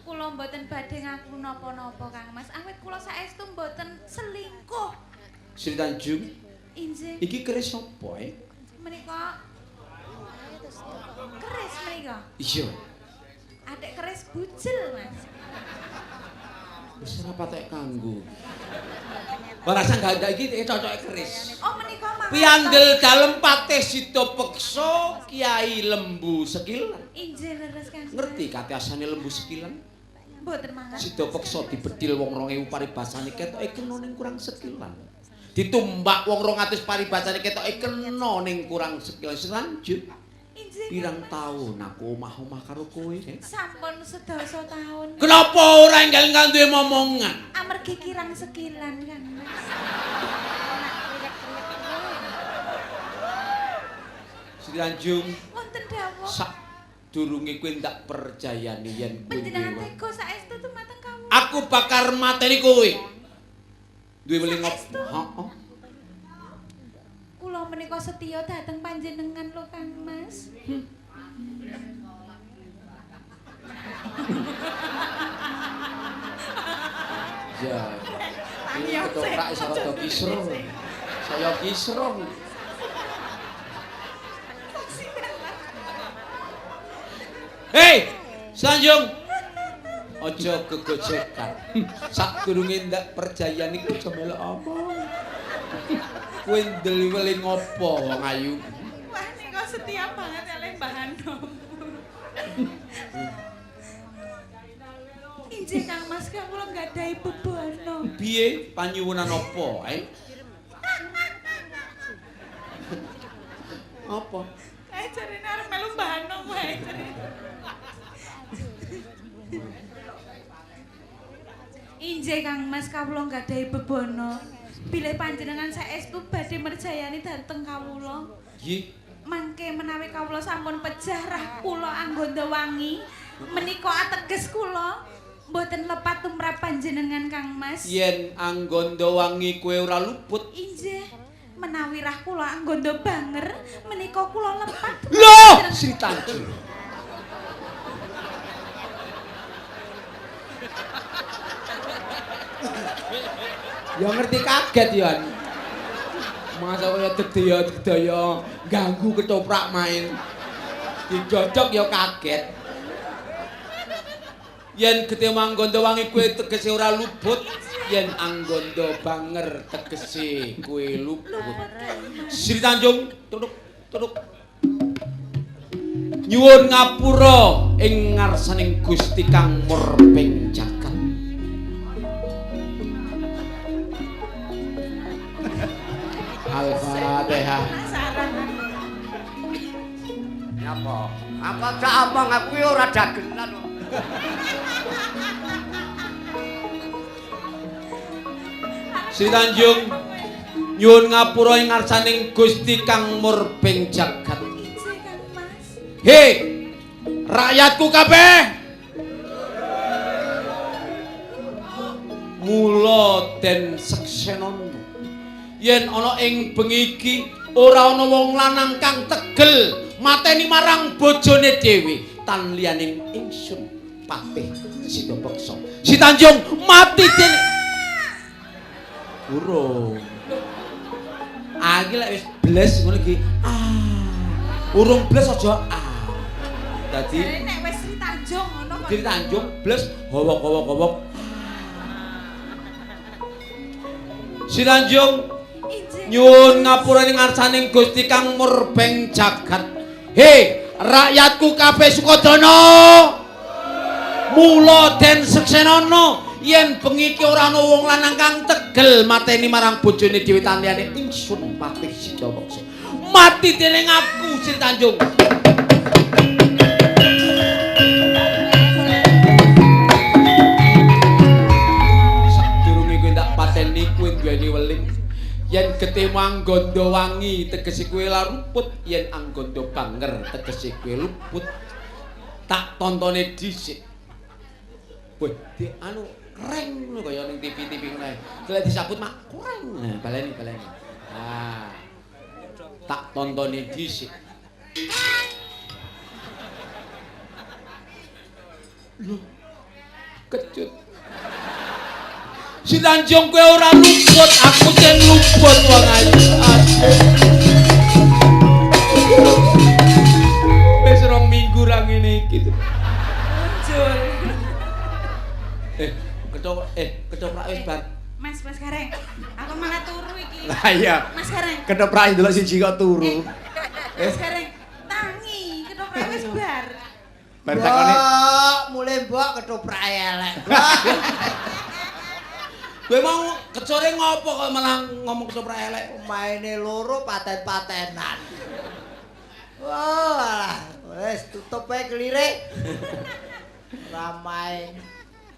Kula mboten badhe ngaku napa-napa, Kang Mas. Awit kula saestu mboten selingkuh. Sri Tanjung, Injih iki keris sapa eh? menika keris menika. Iya. Adek keris bujel, Mas. Wis ora patek kanggo. Ora sang gak iki cocoke keris. Oh menika mangertos. Piandel dalem Patih Sida Peksa Kiai Lembu Sekilan. Injih leres Kang. Ngerti katiasane Lembu Sekilan? Mboten mangertos. Sida Peksa dibedil wong 2000 paribasane ketoke kena ning kurang sekilan. Ditumbak wong 200 paribasane ketoke kena ning kurang sekilan. Selanjut Injih. pirang taun aku omah-omah karo kowe? Sampun sedasa taun. Kenapa ora enggal-enggal duwe momongan? Amargi kirang sekilan Kang Mas. Sri Tanjung, Wonten dawuh. sak durunge kowe ndak percayani yen kowe Panjenengan duwe. tega saestu dumateng kawula. Aku bakar mateni kowe. Duwe weling Saestu? Heeh. Kula menika setya dhateng panjenengan lho Kang Mas. Ya. Iki ketoprak iso rada kisruh. Saya kisruh. Hei, Sanjung. Aja gegojekan. Sadurunge ndak percayani iku aja melok omong. Kowe ndeliweli ngopo wong ayu? Wah nika setia banget kalih Mbah Anom. Injih Kang Mas kawula nggadahi bebana. Piye panyuwunan apa, eh? Apa? Kae jarene arep melu Mbah Anom wae jarene. Injih Kang Mas kawula nggadahi bebana. Bilih panjenengan saestu badhe merjayani dhateng kawula. Nggih. Mangke menawi kawula sampun pejah rah kula angganda wangi menika ateges kula mboten lepat tumrap panjenengan Kang Mas. Yen angganda wangi kowe ora luput. Injih menawi rah kula angganda banger menika kula lepat. Loh, Sri Tanjung. Ya ngerti kaget ya. Masa kaya degdaya-degdaya ganggu ketoprak main. Didodok ya kaget. Yen getih manggondo wangi kowe tegese ora luput, yen anggondo banger tegese kowe luput. Sri Tanjung, tutuk tutuk. Nyuwun ngapura ing ngarsaning Gusti Kang Murbeng Jagat. Al-Fatihah. Nyapa? Apa tak omong aku ya ora dagelan kok. Sri Tanjung nyuwun ngapura ing ngarsaning Gusti Kang Murbeng Jagat. Injih Kang Mas. Hei, rakyatku kabeh. Mula den seksenono yen ana ing bengi iki ora ana wong lanang kang tegel mateni marang bojone dhewe tan liyaning ingsun Patih Sida Peksa. Si Tanjung mati dene. Urung. Ah iki lek wis bles ngono iki. Ah. Urung bles aja ah. Dadi nek wis Sri Tanjung ngono kok. Sri Tanjung bles howok-howok-howok. Sri Tanjung nyuwun ngapura ing ngarsaning Gusti Kang murbeng jagat. He, rakyatku kabeh Sukodana. Mula den seksenana yen bengi iki ora ana wong lanang kang tegel mateni marang bojone dhewe tanliyane ingsun Patih Sidawaksa. Mati dening aku Sri Tanjung. Sadurunge kowe ndak pateni kowe duweni weling. Yen getihmu angganda wangi tegese kowe laruput, yen angganda banger tegese kowe luput. Tak tontone dhisik. Weh, di anu kreng ngono kaya ning TV-TV ngono ae. Lek disabut mak kurang. Nah, baleni. Ah. Tak tontone dhisik. Loh. Kecut. Si Tanjung kowe ora luput, aku sing luput wong ayu. Aduh. Wis 2 minggu ra ngene iki. Muncul. Ketoprak wis bar. Mas Gareng. Aku malah turu iki. Lah iya. Mas Gareng. Ketoprak ndelok siji kok turu. Mas Gareng, tangi, ketoprak wis bar. Bar takone, mulai mbok ketoprak elek. Kowe mau kecore ngopo kok malah ngomong ketoprak elek? Maine loro paten-patenan. Wah, wis tutup ae kelire. Ramai.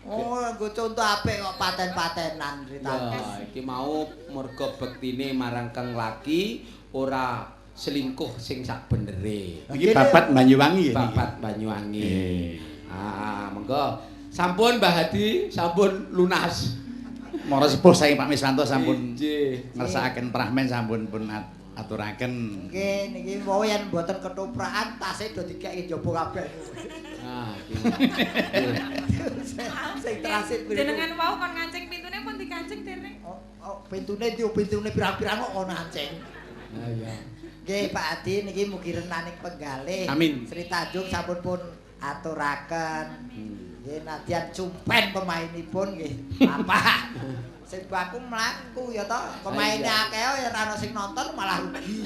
Oh, nggo contoh apik kok paten-patenan critane. Ya, iki mau mergo bektine marang kang laki ora selingkuh sing sak benere. Iki babat Banyuwangi ya. Babat Banyuwangi. Ah, monggo. Sampun Mbah Hadi, sampun lunas. Mara sepuh saking Pak Miswanto sampun ngersakaken prahmen sampun pun aturaken. Nggih, niki wau yen mboten ketoprakan tase do dikeki njaba kabeh. Ah, iki. Sing transit jenengan wau kon ngancing pintune pun dikancing dereng. Oh, pintune ndi pintune pirang-pirang kok kon ngancing. Ha iya. Nggih Pak Adi niki mugi renaning penggalih. Amin. Sri Tanjung sampun pun aturaken. Nggih nadyan cumpen pemainipun nggih. Bapak. Sing baku mlaku ya to, pemaine akeh ya ora ana sing nonton malah rugi.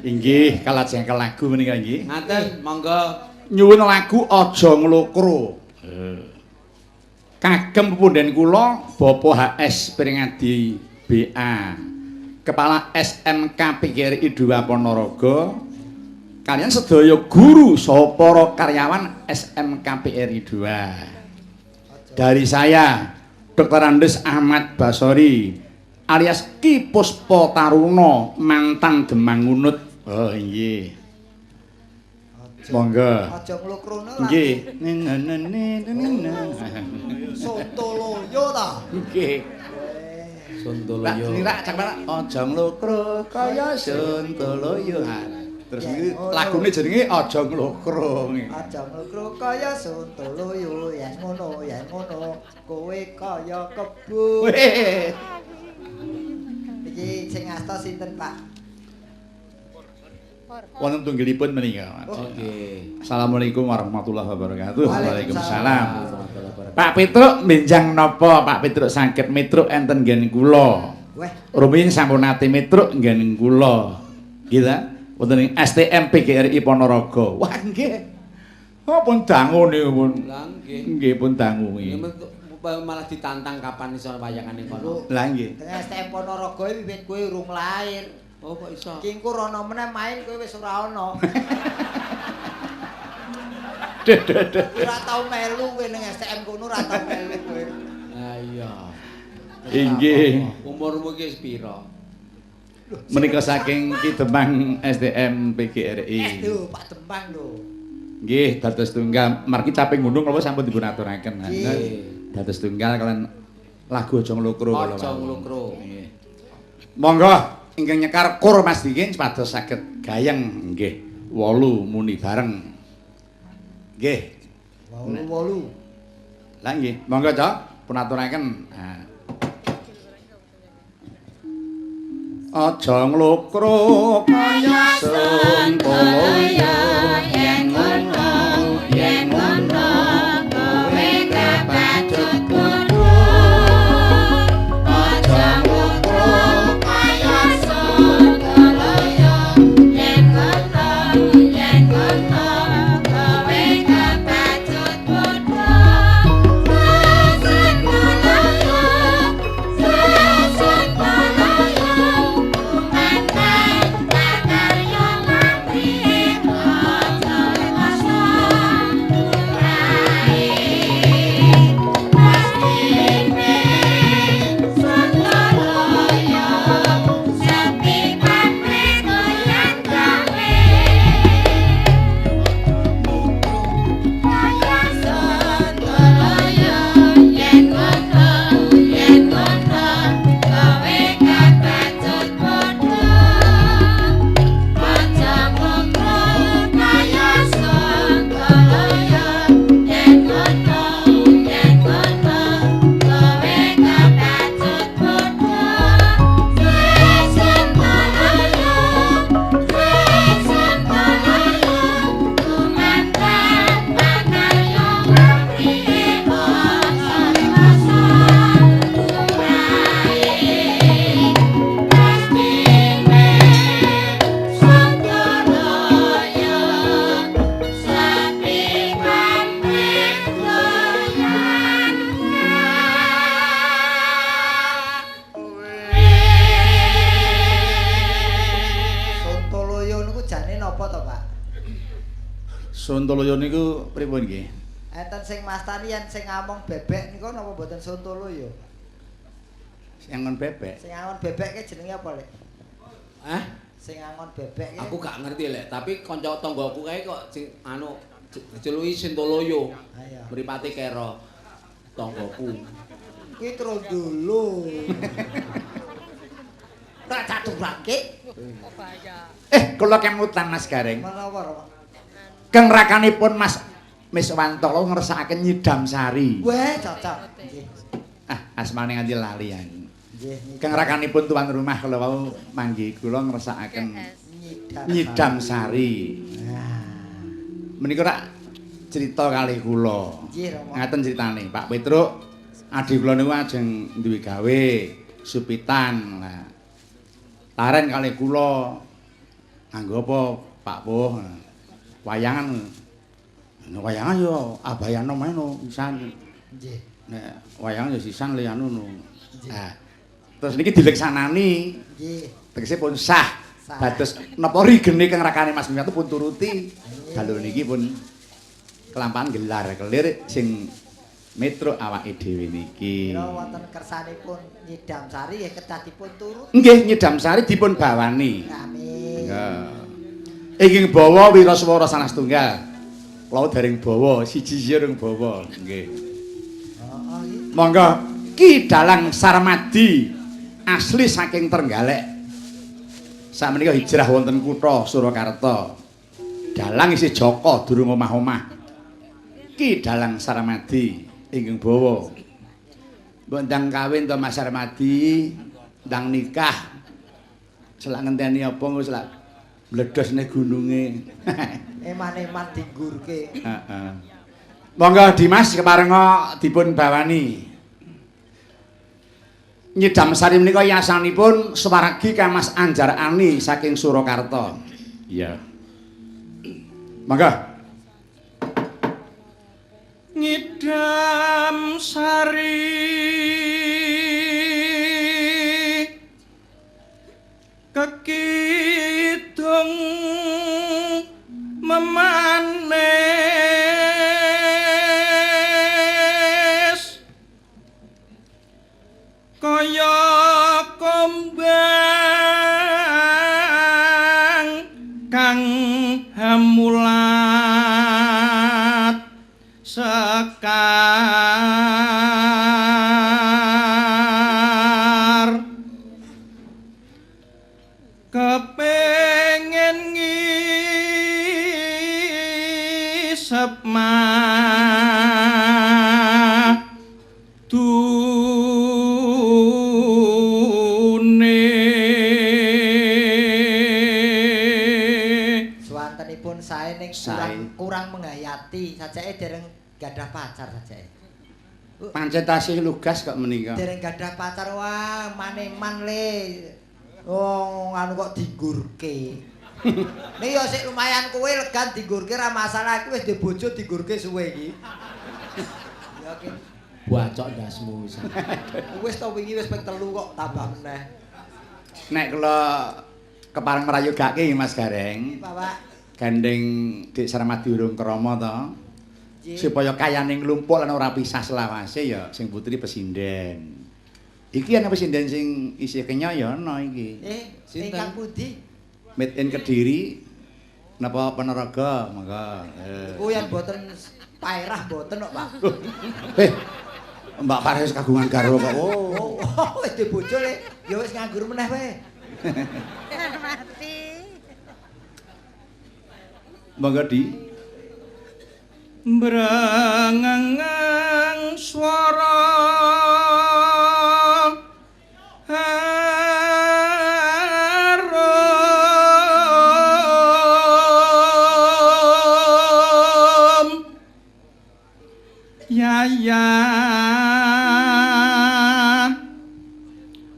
Inggih, kalajengken lagu menika nggih. Ngaten, monggo. Nyuwun lagu Aja Nglokro. Kagem pepunden kula Bapak HS Pringadi BA, Kepala SMK PGRI 2 Ponorogo, kalian sedaya guru saha para karyawan SMK PRI 2. Dari saya Dr. Andes Ahmad Basori alias Ki Puspa Taruna mantan Demang Ngunut. Oh inggih. Monggo. Aja nglokrono lah. Nggih. Sontoloyo ta. Nggih. Sontoloyo. Rak cak aja nglokro kaya Sontoloyo. Terus iki lagune jenenge Aja Nglokro. Aja nglokro kaya Sontoloyo, yen ngono, yen ngono, kowe kaya kebo. Iki sing asta sinten, Pak? Wonten tunggilipun menika. Nggih. Assalamualaikum warahmatullahi wabarakatuh. Waalaikumsalam. Pak Petruk benjang napa Pak Petruk saged mitruk enten nggen kula. Weh, Rumiyin sampun nate mitruk nggen kula. Nggih ta? Wonten ing STM PGRI Ponorogo. Wah nggih. Oh pun dangu niku pun. Lah nggih. Nggih pun dangu nggih. Malah ditantang kapan iso wayangane kono. Lah nggih. Teng STM Ponorogo wiwit kowe urung lair. Oh kok iso? Ki engko rono meneh main kowe wis ora ana. Ora tau melu kowe ning STM kono ora tau melu kowe. Lah iya. Inggih. Umurmu iki wis pira? Menika saking Ki Demang STM PGRI. Lho Pak Demang lho. Nggih, dados tunggal margi caping gunung napa sampun dipun aturaken. Nggih. Dados tunggal kalian lagu Aja Nglokro kala Aja Nglokro. Nggih. Monggo ingkang nyekar kur Mas Dikin supados saged gayeng nggih 8 muni bareng. Nggih. 8. Lah nggih, monggo Cok, pun aturaken. Nah. Aja nglokro kaya Sontoloyo yen ngono yen ngono kowe kepacut kudu. Aja nglokro kaya Sontoloyo yen ngono yen ngono kowe kepacut kudu. Sontoloyo Sontoloyo kumandang pakarya pamrih aja rekoso urae pastine Sontoloyo sepi pamrih goyang gawe kaya Sontoloyo yen ngono yen ngono kowe kepacut padha. Aja mokro kaya Sontoloyo yen ngono yen ngono kowe kepacut padha. Sontoloyo Sontoloyo kumandang pakarya pamrih aja rekoso urae pastine Sontoloyo sepi pamrih goyang Sontoloyo niku jane napa to, Pak? Sontoloyo niku pripun nggih? Enten sing mastani yen sing ngamong bebek niku napa mboten Sontoloyo? Sing angon bebek. Sing angon bebek ki jenenge apa, Lek? Hah? Sing angon bebek ki. Aku gak ngerti lek, tapi kanca tanggaku kae kok sing anu diceluki Sintoloyo. Ayo. Mripate kera tanggaku. Kuwi trondolo. Tak caturake. Kula kemutan Mas Gareng. Menapa, Rama? Keng rakanipun Mas Miswanto kula ngersakaken nyidam sari. Weh, cocok. Nggih. Ah, asmane nganti lali aku. Nggih. Keng rakanipun tuan rumah kula wau manggi kula ngersakaken Nyidam. nyidam sari. Nah. Menika rak cerita kalih kula. Nggih, Rama. Ngaten critane, Pak Petruk adhi kula niku ajeng duwe gawe supitan. Lah. Laren kalih kula nganggo apa Pak Puh? Wayangan. Nek wayangan yo abayana meno pisan. Nggih. Nek wayangan yo sisan li anu no. Nah, terus niki dileksanani. Nggih. Tegese pun sah. Sah. Dados napa rigene kang rakane Mas Miyanto pun turuti. Dalu niki pun kelampahan gelar kelir sing metro awake dhewe niki. Kira wonten kersanipun nyidam sari nggih kedah dipun turut. Nggih nyidam sari dipun bawani. Amin. Nggih. Ingkang bawa wiraswara salah setunggal. Kula dereng bawa, siji-siji urung bawa. Nggih. Heeh iki. Monggo Ki Dalang Sarmadi asli saking Trenggalek. Sakmenika hijrah wonten kutha Surakarta. Dalang isih Joko durung omah-omah. Ki Dalang Sarmadi ingkang bawa. Mbok ndang kawin to Mas Sarmadi, ndang nikah. Selak ngenteni apa engko selak mledos ning gununge. Eman-eman dinggurke. Heeh. Monggo Dimas keparenga dipun bawani. Nyidam sari menika yasanipun swargi Kang Mas Anjar Ani saking Surakarta. Iya. Monggo. Nyidam sari kekidung memanis kaya kembang kang hamulat sekar kepengin ngisep madune. Ati sajake dereng gadah pacar sajake. Pancen tasih lugas kok menika. Dereng gadah pacar wah maneman le. Oh, anu kok dinggurke. Nek ya sik lumayan kowe legan dinggurke ra masalah, iki wis dhe bojo dinggurke suwe iki. Ya ki Bacok ndasmu wis. Wis to wingi wis ping 3 kok tambah meneh. Nek kula kepareng mrayogake Mas Gareng. Bapak. Gandeng Dik Sarmadi urung krama to. Supaya kayane nglumpuk lan ora pisah selawase ya sing putri pesinden. Iki ana pesinden sing isih kenya ya ana iki. Sinten? Ingkang pundi? Made in Kediri napa Ponorogo monggo. Iku yen boten paerah boten kok, Pak. Mbak Farah wis kagungan garwa kok. Oh, wis dhe bojo le, ya wis nganggur meneh wae. Mati. Monggo di Brengeng swara harum ya ya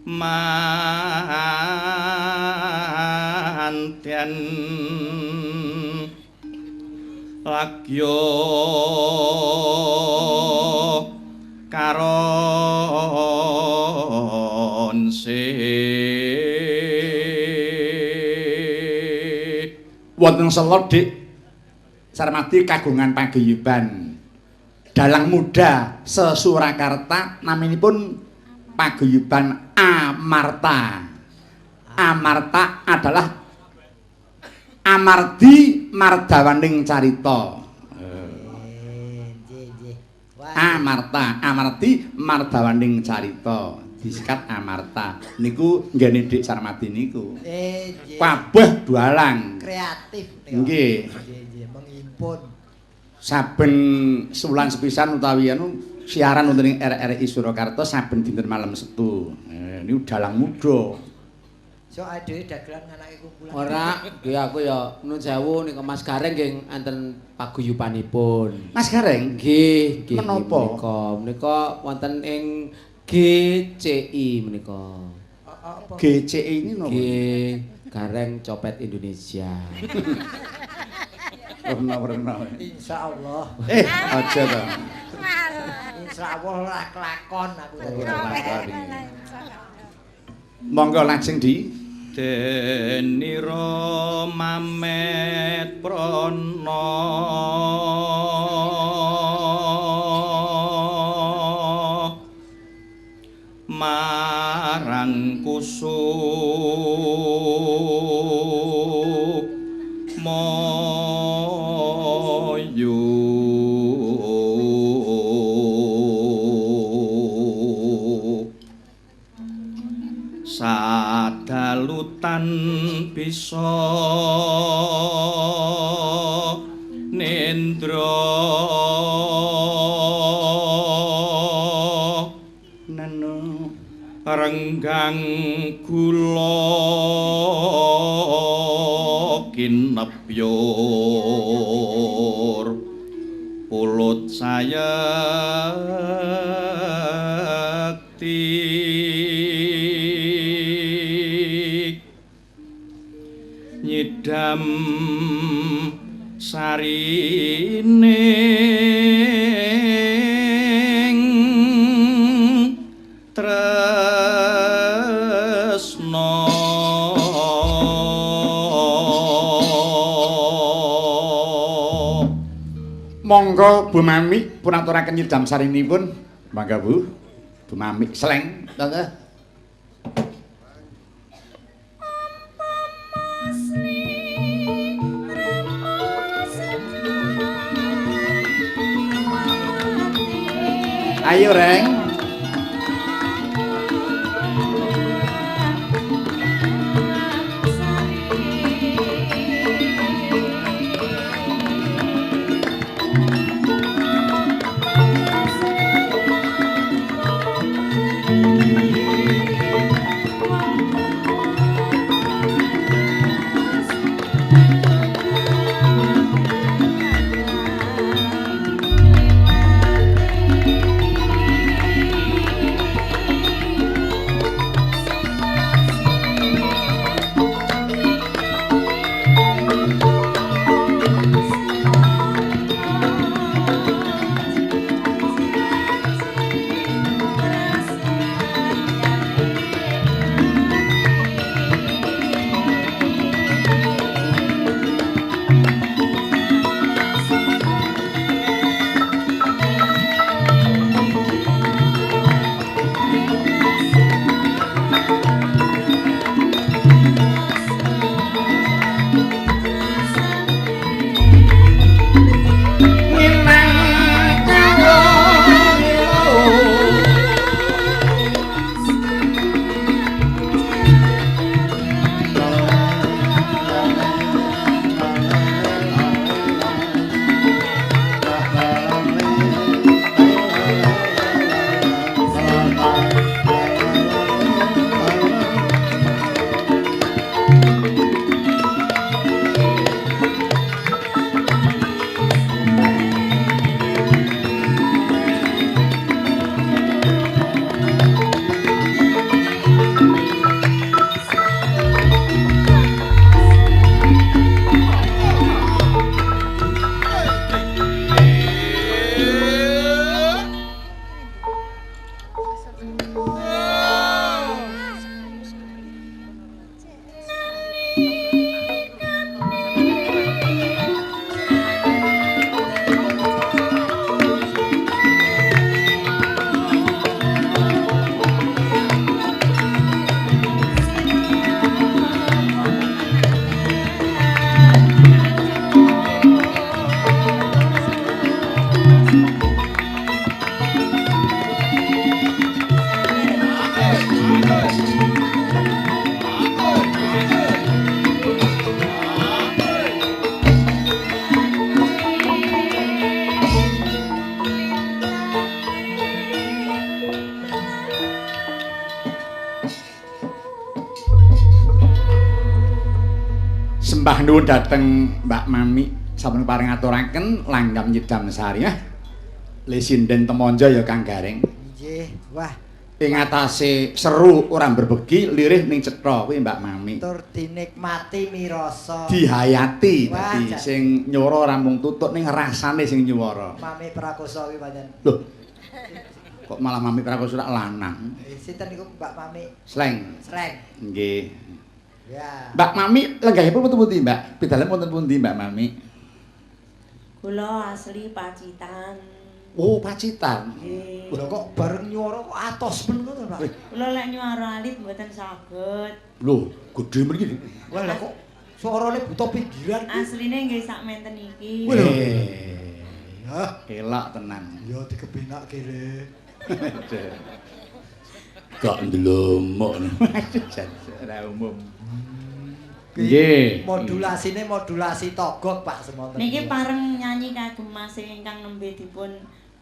manten lagyo karon se wonten Selo Dik Sarmadi kagungan paguyuban dalang muda se-Surakarta naminipun paguyuban Amarta. Amarta adalah Amardi Mardawaning Carita. Amarta, Amardi Mardawaning Carita. Disikat Amarta. Niku nggene Dik Sarmadi niku. Kabeh dalang. Kreatif niku. Nggih. Nggih, menghimpun. Saben sewulan sepisan utawi anu siaran wonten ing RRI Surakarta saben dinten malam Setu. Niku dalang muda. Sok dhewe dagelan nganake kumpulan. Ora, nggih aku ya nuwun sewu nika Mas Gareng nggih enten paguyubanipun. Mas Gareng? Nggih, nggih. Menapa? Menika wonten ing GCI menika. GCI ini napa? Nggih, Gareng Copet Indonesia. Werna-werna. Insyaallah. Aja to. Insyaallah ora kelakon aku tadi. Ora kelakon. Monggo lajeng di Denira mamet prana marang kusumayu sadalutan bisa nendra nanu renggang gula kinepyur pulut sayekti nyidam sarining tresna. Monggo Bu Mami pun aturaken nyidam sarinipun. Mangga Bu. Bu Mami Sleng. Tante. Ayo Reng. Sembah nuwun dhateng Mbak Mami sampun paring aturaken langgam nyidam sari. Le sinden temonjo ya Kang Gareng. Nggih, wah. Ing atase seru ora berbegi lirih ning cetha kuwi Mbak Mami. Tur dinikmati mirasa. Dihayati dadi sing nyuwara ora mung tutut ning rasane sing nyuwara. Mami Prakosa kuwi pancen. Lho. Kok malah Mami Prakosa rak lanang? Sinten niku Mbak Mami? Sleng. Sleng. Nggih. Ya. Mbak Mami lenggahipun wonten pundi, Mbak? Pidalem wonten pundi, Mbak Mami? Kula asli Pacitan. Oh, Pacitan. Nggih. Lho kok bareng nyuwara kok atos men ngono, Pak? Kula lek nyuwara alit mboten saged. Lho, gedhe mriki. Wah, lha kok suarane buta pinggiran. Asline nggih sak menten iki. Lho. Hah, elok tenan. Ya dikebenake le. Gak ndelomok. Ora umum. Nggih. Modulasine modulasi togok Pak semonten. Niki pareng nyanyi kagem Mas ingkang nembe dipun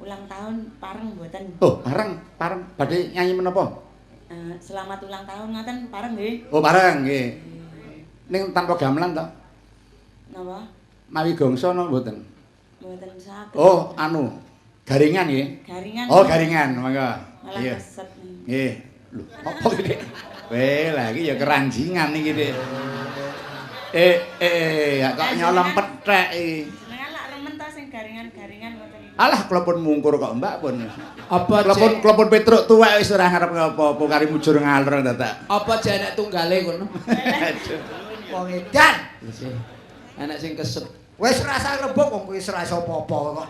ulang tahun pareng mboten? Oh, pareng, pareng badhe nyanyi menapa? Selamat ulang tahun ngoten pareng nggih. Oh, pareng nggih. Ning tanpa gamelan to? Napa? Mawi gongso napa mboten? Mboten saged. Oh, anu, garingan nggih. Garingan. Oh, garingan, monggo. Malah Iya. keset. Nggih. Lho, apa iki? Weh, lah iki ya keranjingan iki, Dik. Ya kok nyolong pethek iki. Jenengan lak remen ta sing garingan-garingan ngoten iki. Alah, kula pun mungkur kok, Mbak pun. Apa kula pun Petruk tuwek wis ora ngarep apa-apa kari mujur ngalor dadak. Apa jek enek tunggale kono? Wong edan. Enek sing keset. Wis rasa rembug wong kuwi wis ora iso apa-apa kok.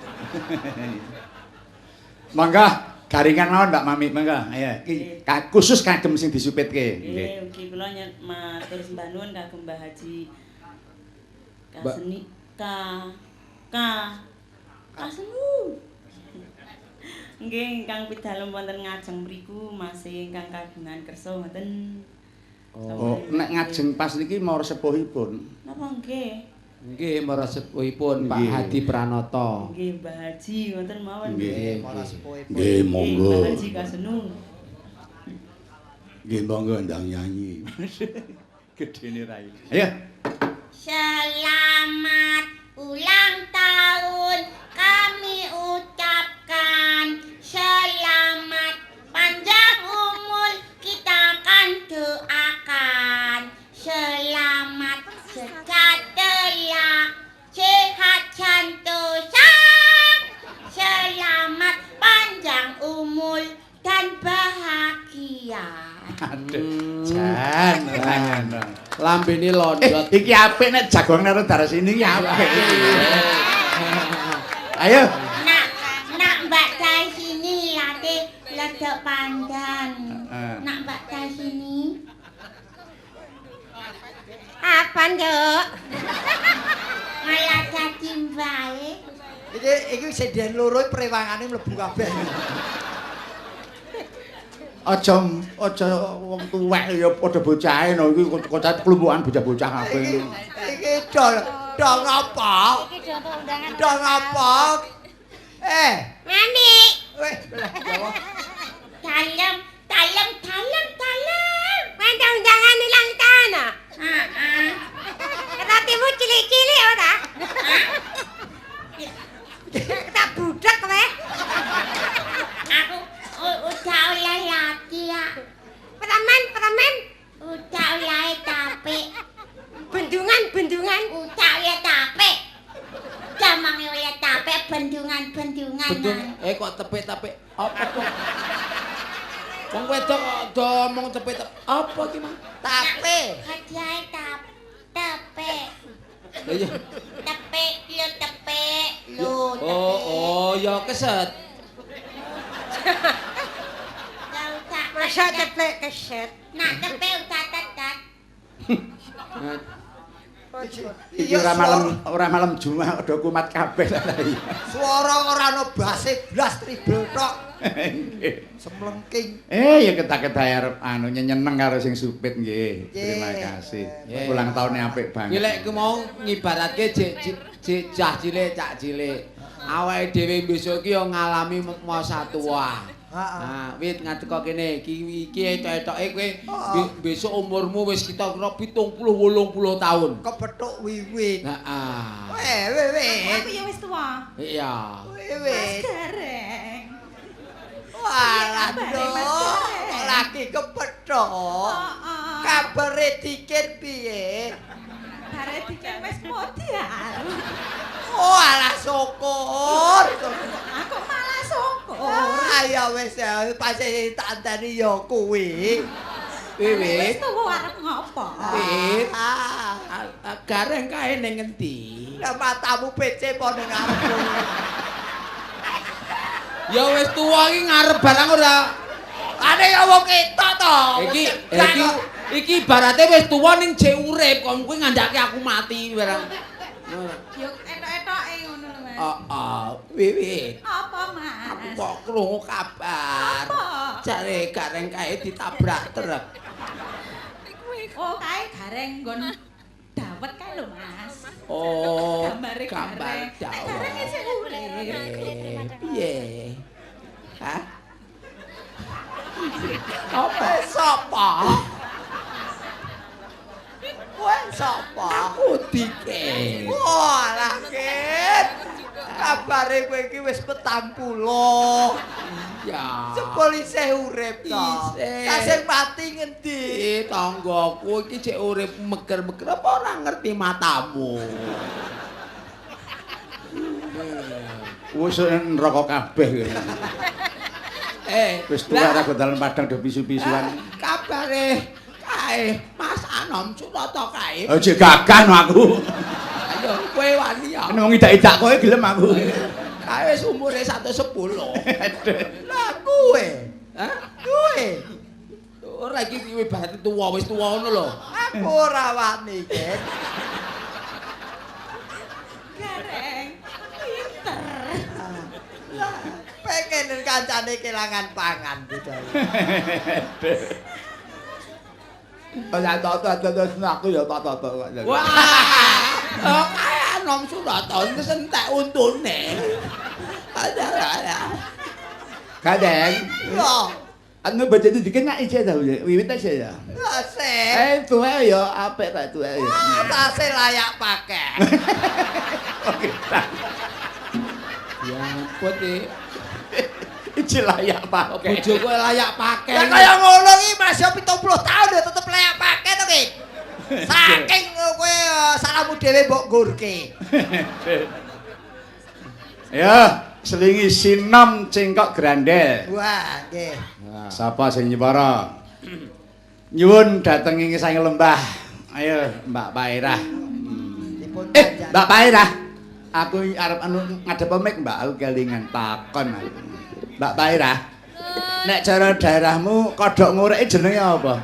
Monggo garingan mawon Mbak Mami, monggo. Ayo, iki khusus kagem sing disupitke. Nggih, ugi kula matur sembah nuwun kagem Mbah Haji Kaseni K K Kasenu. Nggih, ingkang pidalem wonten ngajeng mriku masih ingkang kagungan kersa ngoten. Oh, nek ngajeng pas niki mara sepuhipun. Napa nggih? Nggih, mara sepuhipun Pak Hadi Pranoto. Nggih, Mbah Haji ngoten mawon. Nggih, mara sepuhipun. Nggih, monggo. Mbah Haji Kasenu. Nggih, monggo ndang nyanyi. Gedene rai. Ayo. Selamat ulang tahun kami ucapkan. Selamat panjang umur kita akan doakan. Selamat sejahtera, sehat sentosa. Selamat panjang umur dan bahagia. Aduh, jan ora. Lambene londot. Iki apik nek jagongan karo Darsini iki apik. Ayo. Nak Mbak Darsini late ledok pandan. Nak Mbak Darsini. Apa, Nduk? Malah dadi mbae. Iki senden loro prewangane mlebu kabeh. Aja wong tuwek ya padha bocahe no iki kocak klumpukan bocah-bocah kabeh. Iki do ngapa? Iki do undangan. Do ngapa? Mami. Weh, lah Jawa. Dalem, dalem, dalem, dalem. Wonten undangan ulang tahun ah? Heeh. Ratimu cilik-cilik ora? Tak budek kowe. Aku udah oleh lagi ya. Preman. Udah oleh tape. Bendungan. Udah oleh tape. Jamange oleh tape bendungan-bendungan. Bendung kok tepe-tepe apa kok? Wong wedok kok do omong tepe-tepe apa iki, Mang? Tape. Hadiahe tape. Lah iya. Tepe lho tepe lho tepe. Oh, ya keset. Masa tepe keset? Nak tepe udah tetet. Iki ora malam Jumat padha kumat kabeh lah iki. Swara ora ana base blas tribel tok. Semlengking. Ya ketak-ketak arep anu nyeneng karo sing supit nggih. Terima kasih. Ulang tahunnya apik banget. Iki lek ku mau ngibaratke jek cah cilik cak cilik. Awake dhewe besok iki yo ngalami masa tua. Heeh. Nah, Wit ngadeka kene iki iki etok-etoke kowe besok umurmu wis kira-kira 70 80 tahun. Kepethuk wiwit. Heeh. Weh, wiwit. Aku ya wis tuwa. Iya. Mas Wiwit. Gareng. Walah, Kabare, Mas Nduk. Gareng? Kok lagi kepethuk. Heeh. Kabare dikit piye? Bare diken wis modal. Oh, alah syukur. Aku malah syukur. Ah, ya wis ya, pasti tak anteni ya kuwi. Wis Wiwit. tuwa arep ngopo? Wit. Ah, Gareng kae ning ngendi? lah matamu PC po ning ngarepku. Ya wis tuwa iki ngarep barang ora. Ane ya wong ketok to. Iki iki iki ibarate wis tuwa ning jek urip, kok kowe ngandhake aku mati barang. Yo etok-etoke ngono lho, Mas. Heeh, Wiwit. Apa, Mas? Aku kok krungu kabar. Apa? Jare Gareng kae ditabrak truk. Oh, kae Gareng nggon dawet kae lho, Mas. Oh, Gambare gambar Gareng. Nek dawet. Gareng isih urip. Piye? Hah? Apa? Sapa? Kowe sapa? Aku dike. Walah, Kit. Kabare kowe iki wis 40. Ya. Jebul isih urip to. Isih. Kasih mati ngendi? Eh, tanggaku iki cek urip meger-meger apa ora ngerti matamu. Wis neraka kabeh. Eh, Wis tuwa ora dalan padang do pisu-pisuan. Kabare kae Mas Anom Surata kae. Aja gagah no aku. Ayo kowe wani ya. Nek wong idak-idak kowe gelem aku. Kae wis umure 110. Lah kowe. Hah? Kowe. Ora iki ibarate tuwa wis tuwa ngono lho. Aku ora wani, Kit. Gareng. Pinter. Lah, pengen kancane kelangan pangan budaya. Ora tok aku ya tok tok. Wah. Oh, kae Anom Surata wis entek untune. Ada. Kadang Lho, anu bojone dikit nak isih ta wiwit aja ya. lah sik. Eh tuwe ya apik ta tuwe ya. Tasih layak pakai. Oke. Ya ampun iki. Iki layak pakai. Bojoku layak pakai. Ya kaya ngono iki Mas ya 70 tahun ya tetep layak pakai to, Ki. Saking kowe salahmu dhewe mbok nggurke. Ya, selingi sinom cengkok grandel. Wah, nggih. Sapa sing nyepara? Nyuwun dateng ing sang lembah. Ayo, Mbak Pairah. Dipun Mbak Pairah. Aku arep anu ngadep mic, Mbak, aku kelingan takon aku. Mbak Pairah. Nek cara daerahmu kodhok ngureke jenenge apa?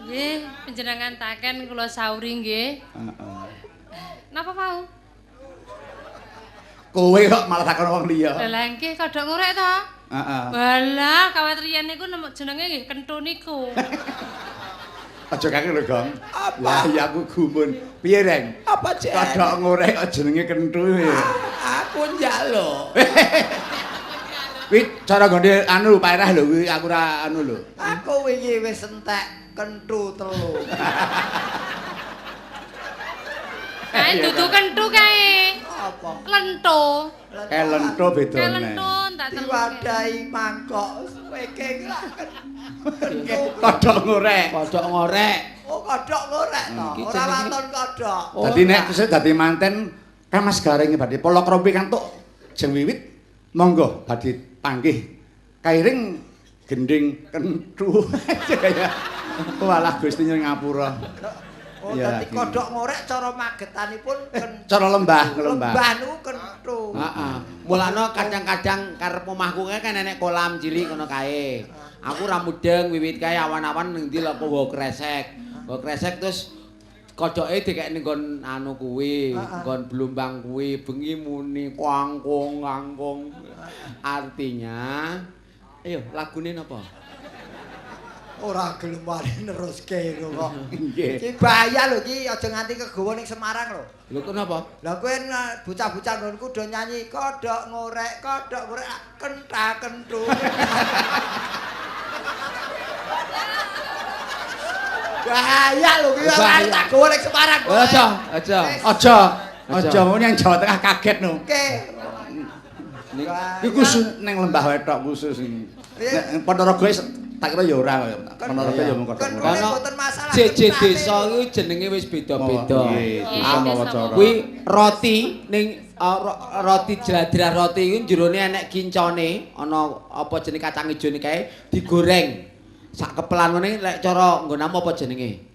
Nggih, panjenengan taken kula sauri nggih. Heeh. Napa mau? Kowe kok malah takon wong liya. Lah nggih kodhok ngurek to? Heeh. Walah, kawat riyen niku nemu jenenge nggih kentu niku. Aja kake lho, Gong. Lah ya aku gumun. Piye, Reng? Apa Cek? Kodhok ngurek kok jenenge kentu ya. Aku njaluk. Kuwi cara nggone anu Pairah lho kuwi aku ora anu lho. Aku wingi wis entek kentu telu. Kae dudu kentu kae. Apa? Lento. Eh lento Kae bedone. lento tak telu. Diwadahi mangkok kowe iki lak kentu. Kodhok ngurek. Kodhok ngorek. Oh, kodhok ngorek to. Iki Ora jenenge- waton kodhok. Oh, Dadi nek wis dadi manten kan Mas Gareng badhe palakrami kantuk jeng wiwit monggo badhe panggih kairing gending kentu. Kaya walah Gusti nyuwun ngapura. Oh, Ya, dadi gini. kodhok ngorek cara magetanipun kentu. Cara lembah, lembah. Lembah niku kentu. Heeh. Mulane kadang-kadang karep omahku kae kan enek kolam cilik ngono kae. Aku ora mudeng wiwit kae awan-awan ning ndi lho apa nggo kresek. Nggo kresek terus kodhoke dikek ning nggon anu kuwi, nggon blumbang kuwi, bengi muni kangkung kangkung. Artinya ayo lagune napa? Ora gelem wani neruske lho kok. Nggih. Iki bahaya lho iki aja nganti kegawa ning Semarang lho. Lho kenapa? Lah kowe bocah-bocah nggonku do nyanyi kodhok ngorek kentha kentu. Bahaya lho iki ora tak gawa ning Semarang. Aja, aja. Aja. Aja muni yang Jawa Tengah kaget no. Oke. Iki khusus ning lembah wetok khusus iki. Nek Ponorogo tak kira ya ora kaya. Ponorogo ya mung kodhok ngorek. Kono Mboten masalah. JJ desa kuwi jenenge wis beda-beda. Nggih, desa mawa cara. Kuwi roti ning roti jladrah roti kuwi jerone enek kincone, ana apa jenenge kacang ijone kae digoreng. Sak kepelan ngene lek cara nggonamu apa jenenge?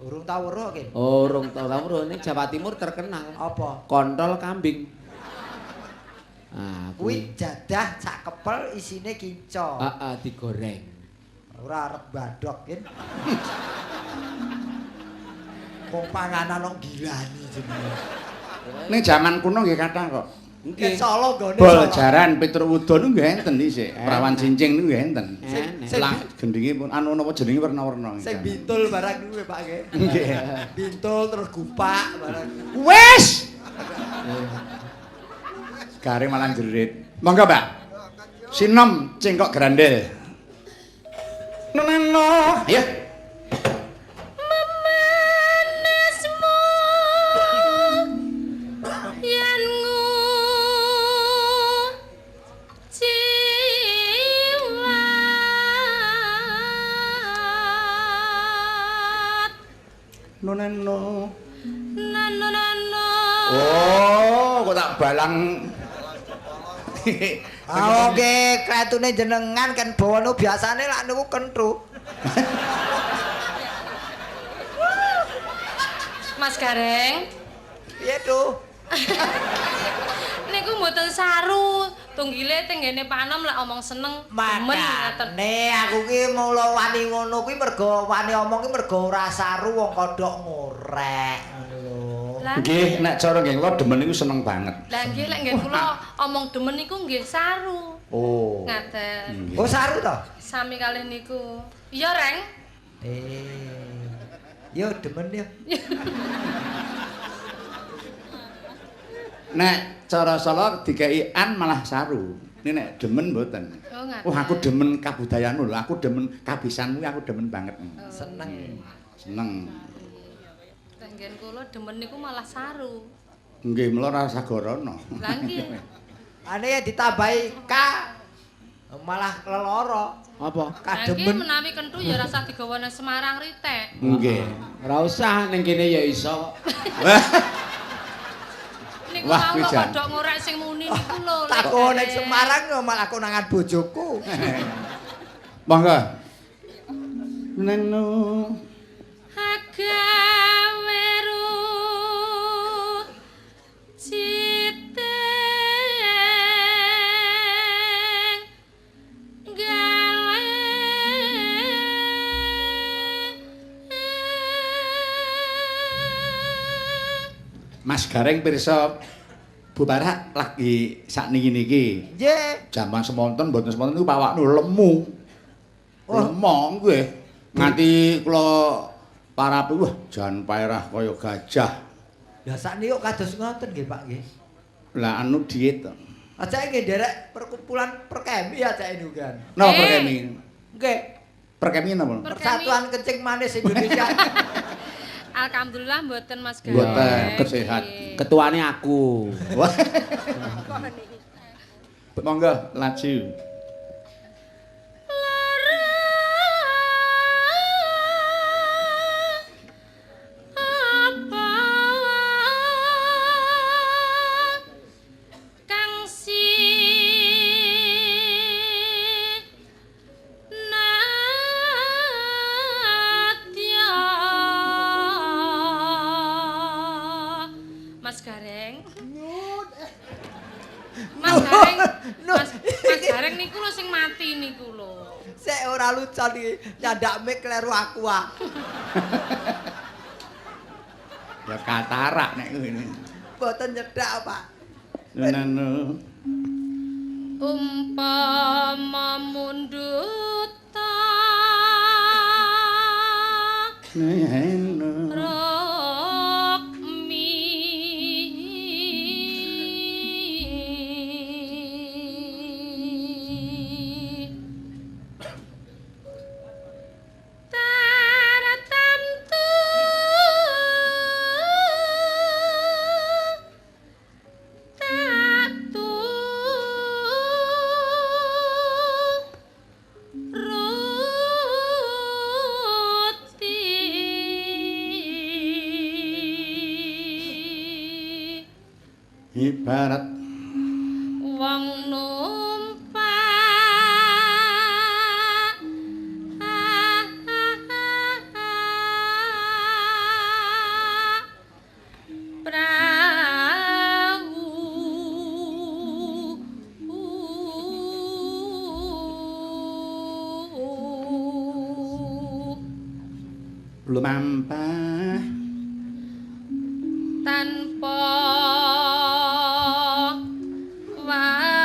Urung tau weruh ki. Oh, urung tau weruh ning Jawa Timur terkenal. Apa? Kontol kambing. Ah, Kuwi jadah sak kepel isine kinco. Heeh, digoreng. Ora arep badhok kin. Wong panganan kok gilani jenenge. Ning jaman kuno nggih kathah kok. Nggih. Solo nggone Bol jaran Petruk Wudo niku nggih enten dhisik. Prawan cincing niku nggih enten. Sing Lah gendinge pun anu napa jenenge werna-werna. Sing bintul barang kuwi Pak nggih. Nggih. Bintul terus gupak barang. Wis. Garing malah jerit. Monggo, Mbak. Sinom cengkok grandel. Neno. Ya. Memanesmu yen nguciwat. Neno. Nano nano. Oh, kok tak balang. Ah oke, kretune jenengan kan bawa nu biasane lak niku kenthu. Mas Gareng, Piye tuh? niku mboten saru. Tunggile tenggene panom lek omong seneng demen ngaten. Makane aku ki mula wani ngono kuwi mergo wani omong ki mergo ora saru wong kodhok ngorek ngono lho. Lah Nggih, nek cara nggih kula demen niku seneng banget. Lah nggih lek nggih kula omong demen niku nggih saru. Oh. Ngaten. Nggih. Oh saru to? Sami kalih niku. Iya, Reng. Yo demen yo. Nek cara Solo dikei an malah saru. Ini nek demen mboten. Oh, ngaten. Wah, aku demen kabudayanmu lho, aku demen kabisanmu, aku demen banget. Seneng. Seneng. Tenggen kula demen niku malah saru. Nggih, mula ora sagorono. Lah nggih. Ane ditambahi K malah leloro. Apa? Lah nggih Kademen. menawi kentu ya rasa digawa nang Semarang ritek. Nggih. Ora usah ning kene ya iso. Niku Wah, wau kuwi kok jan. kodhok ngorek sing muni niku lho. Tak kowe ning Semarang yo malah konangan bojoku. Monggo. Neno. Agawe citing gawe Mas Gareng pirsa Bu Barak lagi sakniki niki. Nggih. Jaman semonten mboten semonten niku pawakno lemu. Oh. Lemo nggih. Nganti kula parapi wah jan paerah kaya gajah. Lah sakniki kok kados ngoten nggih Pak nggih. Lah anu diet to. Ajake nggih nderek perkumpulan Perkemi ajake niku kan. Napa Eh. Perkemi? Nggih. Perkemi napa? Persatuan Kencing Manis Indonesia. Alhamdulillah mboten Mas Gareng. Mboten, sehat. Ketuane aku. Wah. Monggo laju. Apa kang si nadya Mas Gareng. Mas Gareng, Mas Gareng niku lho sing mati niku lho. Sik ora lucon iki, nyandak mik kleru aku ah. Ya katarak nek ngene. Mboten nyedak, Pak. Nanu. Umpama mundut Barat. Wong numpak prahu Lumampah tanpa wala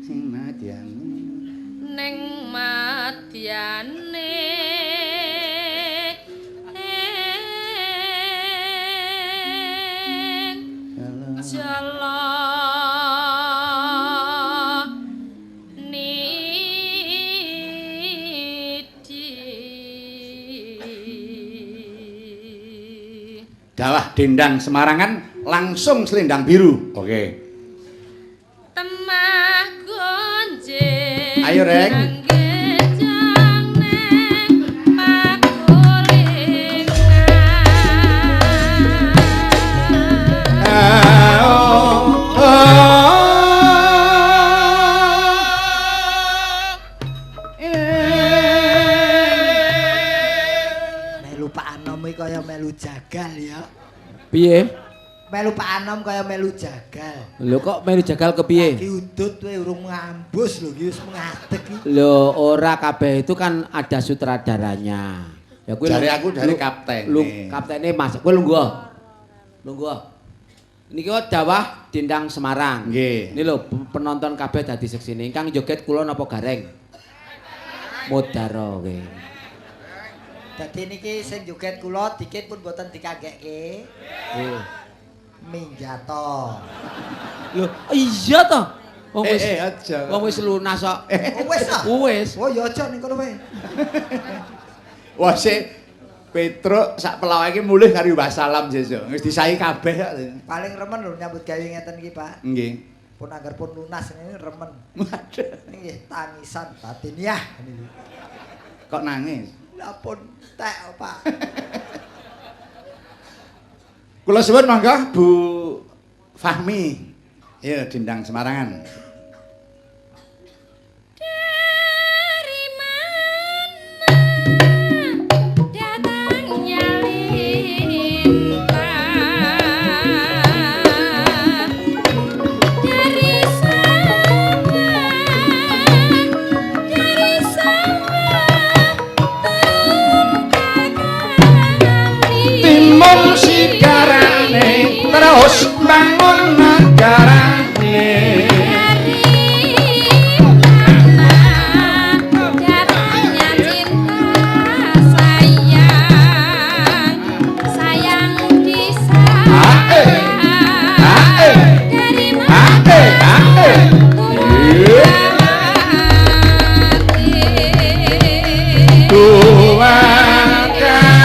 sing madyane ning madyane jala nidi. Dawah dendang Semarangan langsung selendang biru. Oke. Temah gonjing. Ayo, Reng. Anggejang neng pakulingan. Melu Pak Anom iki kaya melu jagal ya. Piye? Melu Pak Anom kaya melu jagal. Lho kok melu jagal kepiye? Lagi udut kowe urung ngambus lho iki wis ngadeg iki. Lho ora kabeh itu kan ada sutradaranya. Ya kuwi Jare aku jare kaptene. Lu kaptene Mas, kowe lungguh. Lungguh. Niki kok dawah dendang Semarang. Nggih. Ini lho penonton kabeh dadi seksine. Ingkang joget kula napa gareng? Mudaro kowe. Dadi niki sing joget kula dikit pun mboten dikagekke. Nggih. Minggato. Lho, iya toh. Wong wis aja. Wong wis lunas kok. Oh wis ta? Wis. Oh ya aja ning kono wae. Wah sik Petruk sak pelawake mulih karo wassalam sesuk. Wis disahi kabeh kok. Paling remen lho nyambut gawe ngeten iki, Pak. Nggih. Pun angger pun lunas ini remen. Waduh. Nggih tangisan batiniah niki. Kok nangis? Lah pun tek, Pak. Kula suwun monggo Bu Fahmi. Ya dendang Semarangan. Dari mana datangnya lintah? Dari sana, dari sana turun ke kami. Timun sigarane terus bangun negarane. Dari mana datangnya cinta sayang, sayang di sana. Dari mana turun ke hati? Dua kali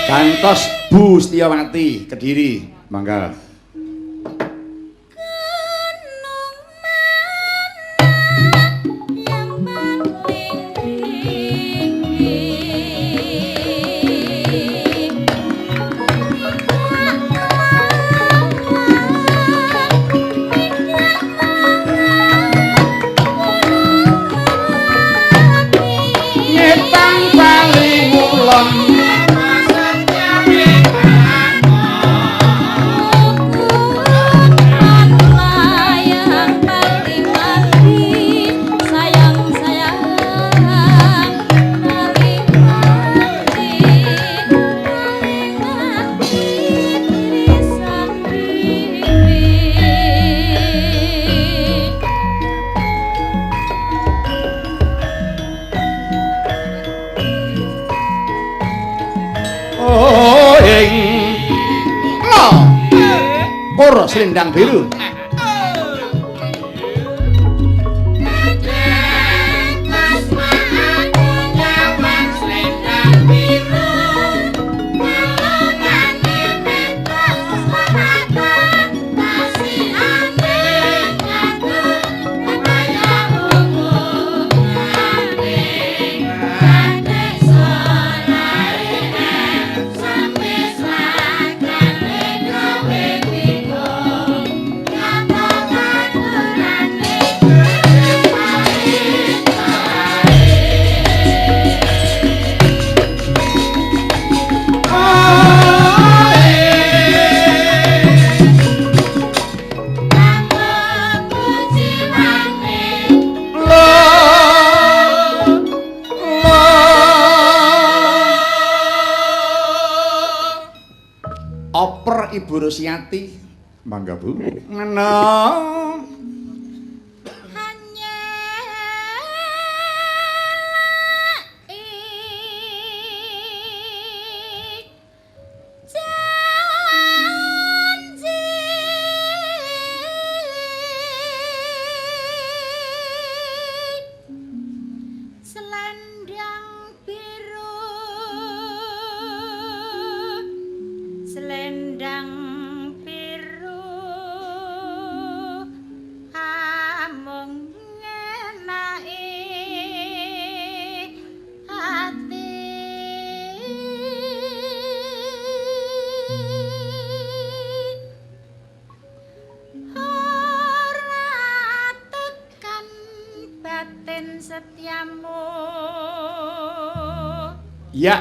gantos Bu Setiawati Kediri. Mangga. Gunung mana yang paling tinggi? Tidak melawan, tidak melawan gunung Merapi. Ngetang paling ngulon. Yang paling mati, sayang sayang paling mati, paling mati diri sendiri. Oh ing lo. Kor selendang biru. Masih aneh ngatur. Ibu Rosiati. Mangga Bu. Ngeno. Hanya janji selendang biru, selendang biru amung ngenai ati. Ora tekan batin setiamu. Ya.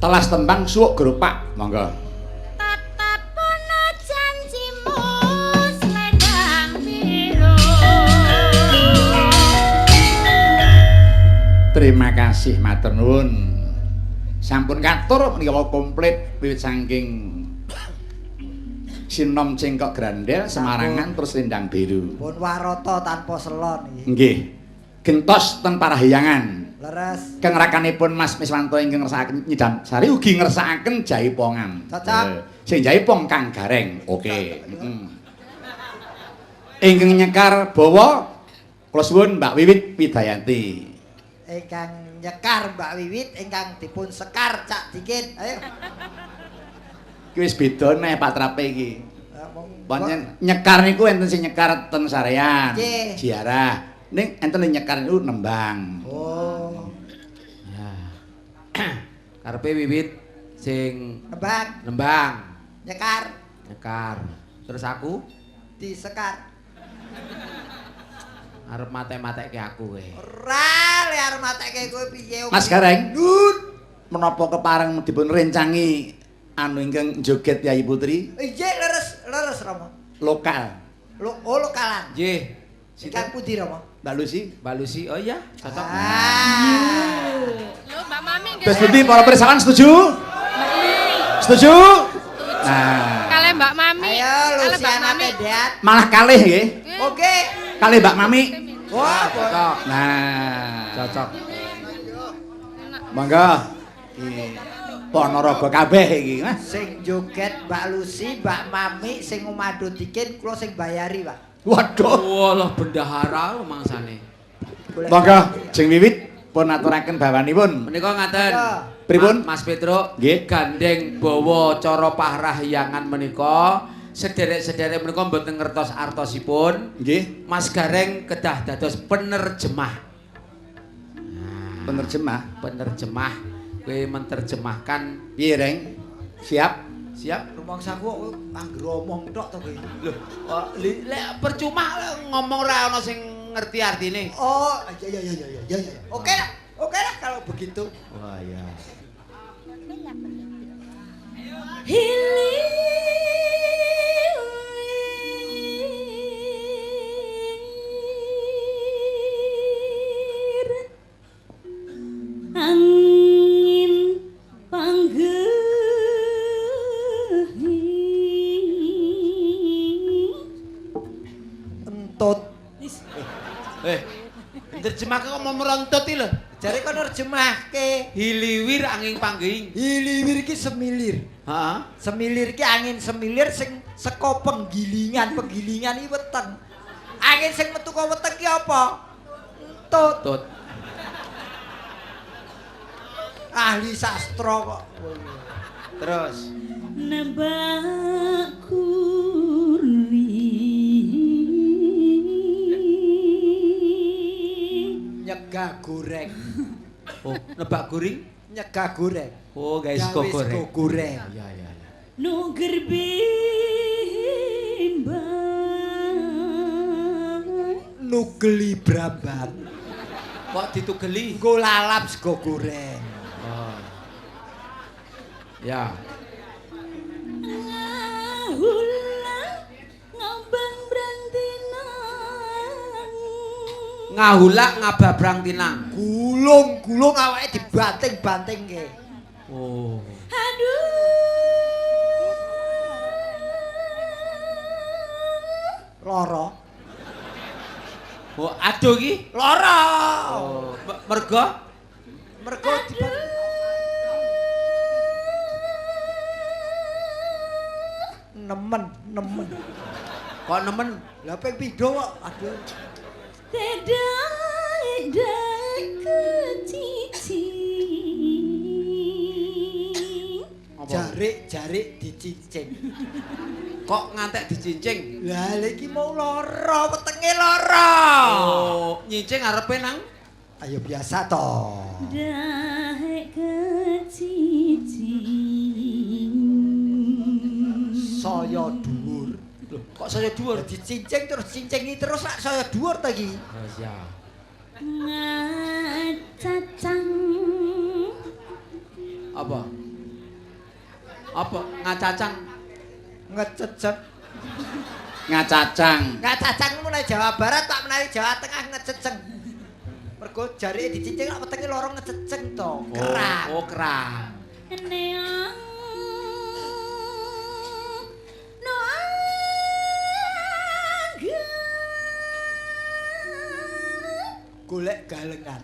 Telas tembang suwuk geropak, monggo. Tetep ana janjimu selendang biru. Terima kasih matur nuwun. Sampun katur menika wau komplit wiwit saking Sinom Cengkok Grandel Semarangan terus Lendang Biru. Pun warata tanpa selon nggih. Nggih. Gentos ten Parahyangan. Leres. Kengrakanipun Mas Miswanto ingkang ngersakaken nyidam sari ugi ngersakaken jaipongan. Cocok. Sing jaipong Kang Gareng. Oke. Heeh. Ingkang nyekar bawa kula suwun Mbak Wiwit Widayanti. Ingkang nyekar Mbak Wiwit, ingkang dipun sekar Cak Dikin. Ayo. Iki wis beda neh patrape iki. Mong- Pancen nyekar niku enten sing nyekar ten sarean, Nggih. ziarah. Ning enten sing nyekar niku nembang. Oh, Karepe Wiwit sing nembang, nembang, nyekar, nyekar. Terus aku disekar. arep mate-matekke aku kowe. Ora le arep matekke kowe piye? Mas Gareng, Nut. menapa kepareng dipun rencangi anu ingkang joget Yayi Putri Iya leres, leres Rama. lokal. Lo oh lokalan. Nggih. Ingkang pundi Rama? Mbak Lucy. Mbak Lucy, oh iya, cocok. Ah. Lho Mbak Mami nggih. Terus pundi para pirsawan setuju? Setuju? Nah, Kalih Mbak Mami. Ayo Kalih Mbak Luciana Mami. Tendean. malah kalih nggih. Oke. Kalih Mbak Mami. Wah, Cocok. Nah, Cocok. Monggo. Iki Ponorogo kabeh iki, Mas. Sing joget Mbak Lucy, Mbak Mami, sing ngomado dikin kula sing bayari, Pak. Waduh. Walah bendahara mangsane. Golek- Monggo Jeng Wiwit pun aturaken bawanipun. Menika ngaten. Pripun? Mas Petro, Nggih. gandeng bawa cara pahrahyangan menika sederek-sederek menika mboten ngertos artosipun. Nggih, Mas Gareng kedah dados penerjemah. penerjemah. Penerjemah kowe menerjemahkan Piye, Reng? Siap? siap? Rumangsaku kok kowe angger omong tok to kowe. Lho, kok lek percuma lek ngomong ora ana sing ngerti artine. Oh, iya iya iya iya iya. Oke lah, oke lah kalau begitu. Wah, iya. Hilir angin panggehi Entut. Eh, nerjemahke kok mau merontot iki lho. Jare kon nerjemahke. Hiliwir angin pangging. Hiliwir iki semilir. Heeh. Semilir iki angin semilir sing saka penggilingan, penggilingan iki weteng. Angin sing metu ka weteng ki apa? Entut. Tut. Ahli sastra kok. Terus nebak kuri Nyegah goreng. oh, nebak guring. Nyegah goreng. Oh, gawe sego Gawe goreng. sego goreng. Iya, iya, iya. nuger bimbang Nugeli brambang. Kok ditugeli? Nggo lalap sego goreng. Oh. Ya. ngahula Ngahulak ngababrang tinang. Gulung-gulung awake dibanting-bantingke. Oh. Aduh. Lara. Oh, aduh iki. Lara. Oh, mergo mergo nemen, nemen. Kok nemen? Lah ping pindho kok. Aduh. Dadak kecicing. Jarik-jarik dicincing. Kok ngantek dicincing? Lah iki mau lara, wetenge lara. Oh, nyincing arepe nang? Ayo biasa to. Dadak kecicing. Saya dhuwur. Lho, kok saya dhuwur? Dicincing terus cincingi terus lak saya dhuwur ta iki. Oh iya. Ngacacang. Apa? Apa ngacacang? Ngececek. Ngacacang. Ngacacang menawi Jawa Barat tak menawi Jawa Tengah ngececeng. Mergo jarike dicincing lak wetenge lara ngececeng to. Keram. Oh, keram. Neang no angga. Golek galengan.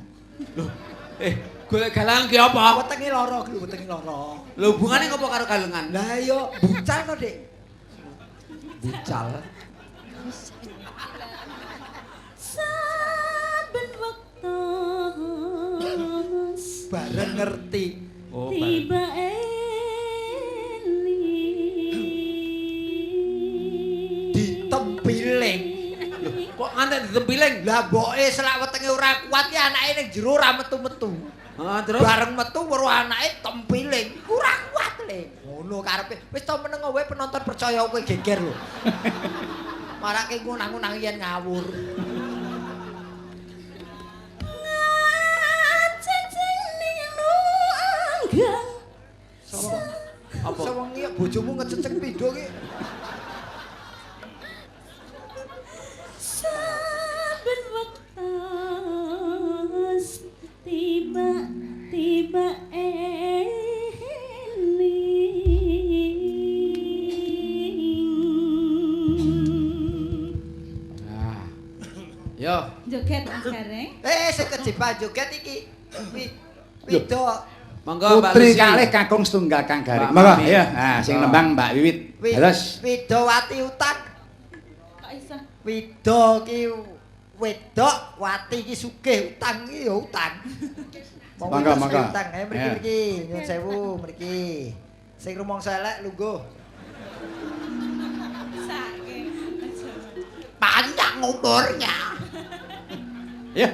Loh, golek galengan ki apa? Wetenge lara ki wetenge lara. Lho hubungane ngopo karo galengan? Lah iya, bucal to, Dik. Bucal. Saben wektu bareng ngerti. Oh, tiba eling ditempiling. Lho, kok ngantek ditempiling? Lah mboke selak wetenge ora kuat ki anake ning jero ora metu-metu. Heeh, terus bareng metu weruh anake tempiling. Ora kuat le. Ngono karepe. Wis to meneng wae penonton percaya kowe geger lho. Marake ngunang-unang yen ngawur. Apa? Sewengi bojomu ngececek pindho ki. Saben wektu tiba-tiba eling. Nah. Yo, joget Mas Gareng. Sing kejebak joget iki. Wido. Monggo Mbak Putri Lucy. kalih kakung setunggal Kang Gareng. Mbak Monggo ya. Nah, sing nembang Mbak Wiwit. Terus Widowati utang. Kok iso? Wido ki wedok, wati ki sugih, utang ki ya utang. Monggo, monggo. Utang ayo mriki mriki, nyuwun sewu mriki. Sing rumangsa elek lungguh. Sake. Panjang umurnya. Ya.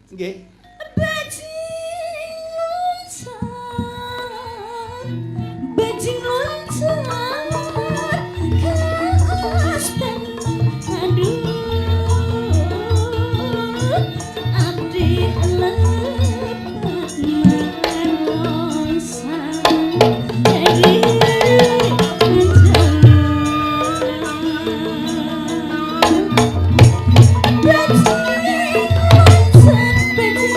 Nggih. Bajing loncat, bajing loncat ke astan. Aduh, abdi lepat marosan dari anjang. Bajing loncat, bajing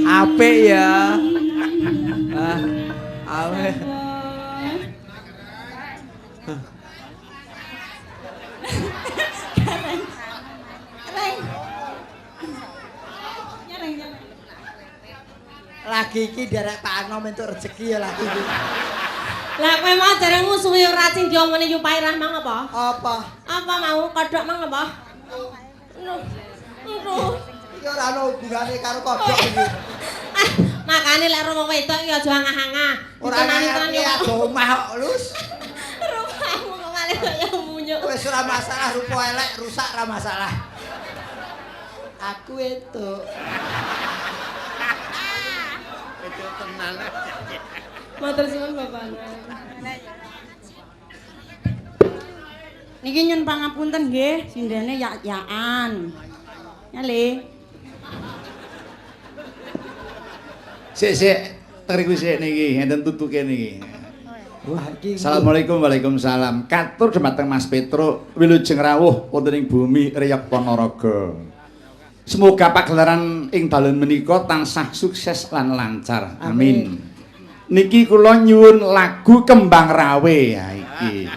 Apik ya. Ah, apik. Lagi iki derek Pak Anom entuk rezeki ya lagi iki. Lah kowe mau jare musuhi ora sing diomongni Yu Pairah mang apa? Apa? Apa mau kodhok mang apa? Aduh. Iki ora ono hubungane karo kodhok iki. Ah, makane lek wong wedok iki aja angah-angah. Ora ngerti aja omah kok, Lus. Rupamu kok malah kaya munyuk. Wis ora masalah rupa elek rusak ora masalah. Aku entuk. Itu tenan. Matur suwun Bapak. Niki nyun pangapunten nggih, sindene yak-yakan. Ya Le. Sik sik teriku sik niki, enten tutuke niki. Wah iki. Assalamualaikum waalaikumsalam. Katur dhumateng Mas Petro wilujeng rawuh wonten ing bumi Reyog Ponorogo. Semoga pagelaran ing dalu menika tansah sukses lan lancar. Amin. Niki kula nyuwun lagu Kembang Rawe ya iki.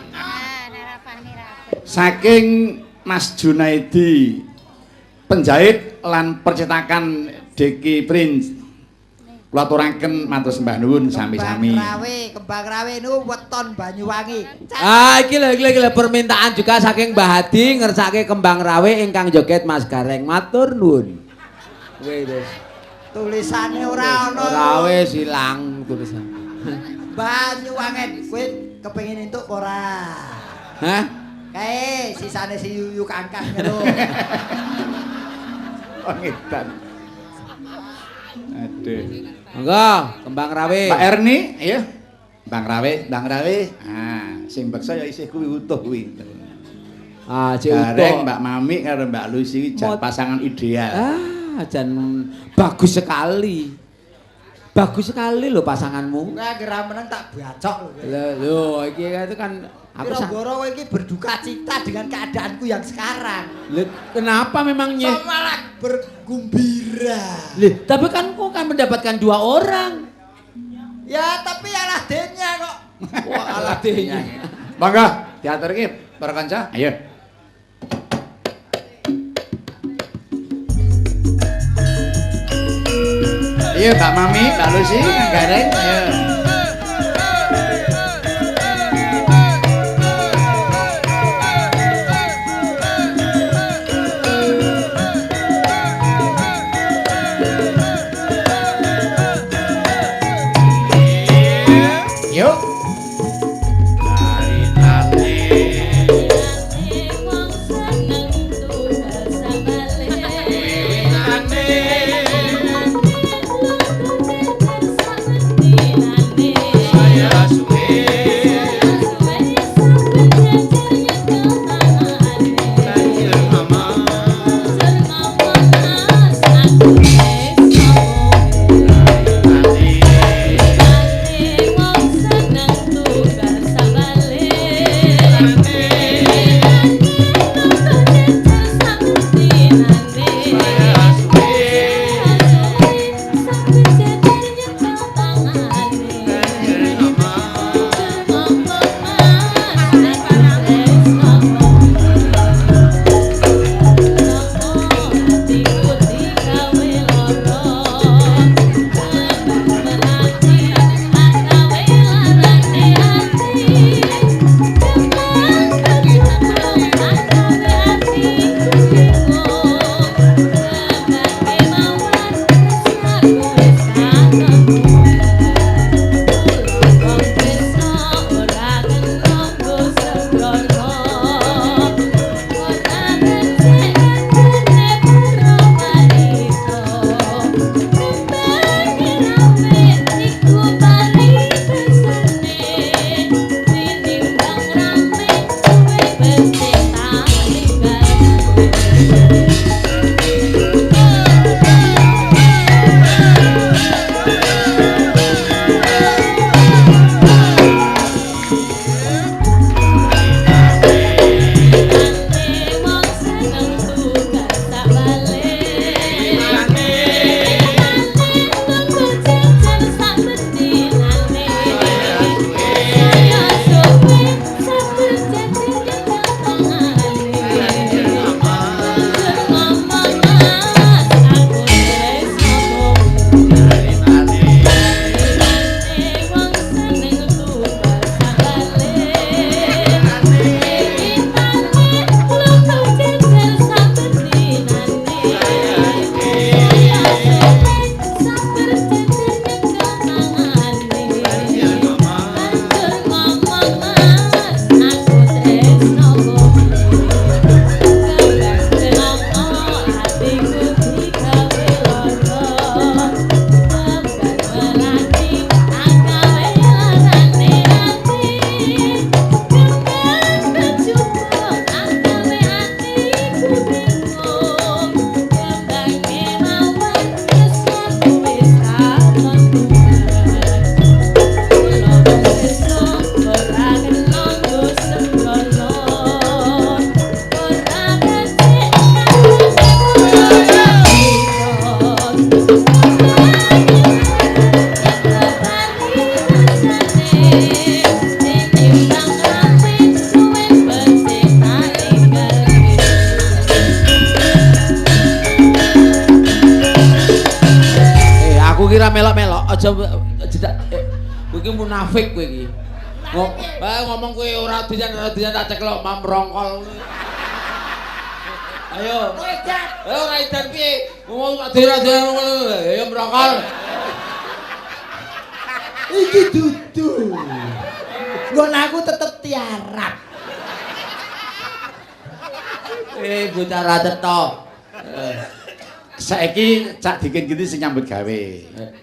Saking Mas Junaidi penjahit lan percetakan Deki Prince. Kula aturaken matur sembah nuwun sami-sami. Kembang Rawe niku weton Banyuwangi. Ah iki lho iki lho permintaan juga saking Mbah Hadi ngersake Kembang Rawe ingkang joget Mas Gareng. Matur nuwun. Wis. Tulisane ora ana. Ora wis ilang tulisan. Banyuwangen kowe kepengin entuk ora? Hah? Kae sisane si Yuyu Kangkang lho. Pangetan. Aduh. Monggo, Kembang Rawe. Mbak Erni, ayo. Kembang Rawe, Kembang Rawe. Ah, sing beksa ya isih kuwi utuh kuwi. Ah, cek utuh. Gareng Mbak Mami karo Mbak Lucy iki jan pasangan ideal. Ah, jan bagus sekali. Bagus sekali lho pasanganmu. Kowe anggere meneng tak bacok lho. Lho, lho iki itu kan aku Boro-boro kowe iki berduka cita dengan keadaanku yang sekarang. Lho, kenapa memangnya? So malah bergumbira. Lho, tapi kan kok kan mendapatkan dua orang. Ya, tapi alah denya kok. Wah, alah denya. Monggo diaturke para kanca. Ayo. Iya, Mbak Mami, Mbak Lucy, Kang Gareng, ayo. Yuk. Wong seneng melok-melok, aja kowe iki munafik kowe iki. Ngomong kowe ora doyan tak ceklok mamrongkol. Ayo. Ayo ora edan piye? Ngomong ora doyan ayo mrongkol. Iki dudu. Nggon aku tetep tiarap. Bocah ra cetha. Saiki Cak Dikin iki sing nyambut gawe.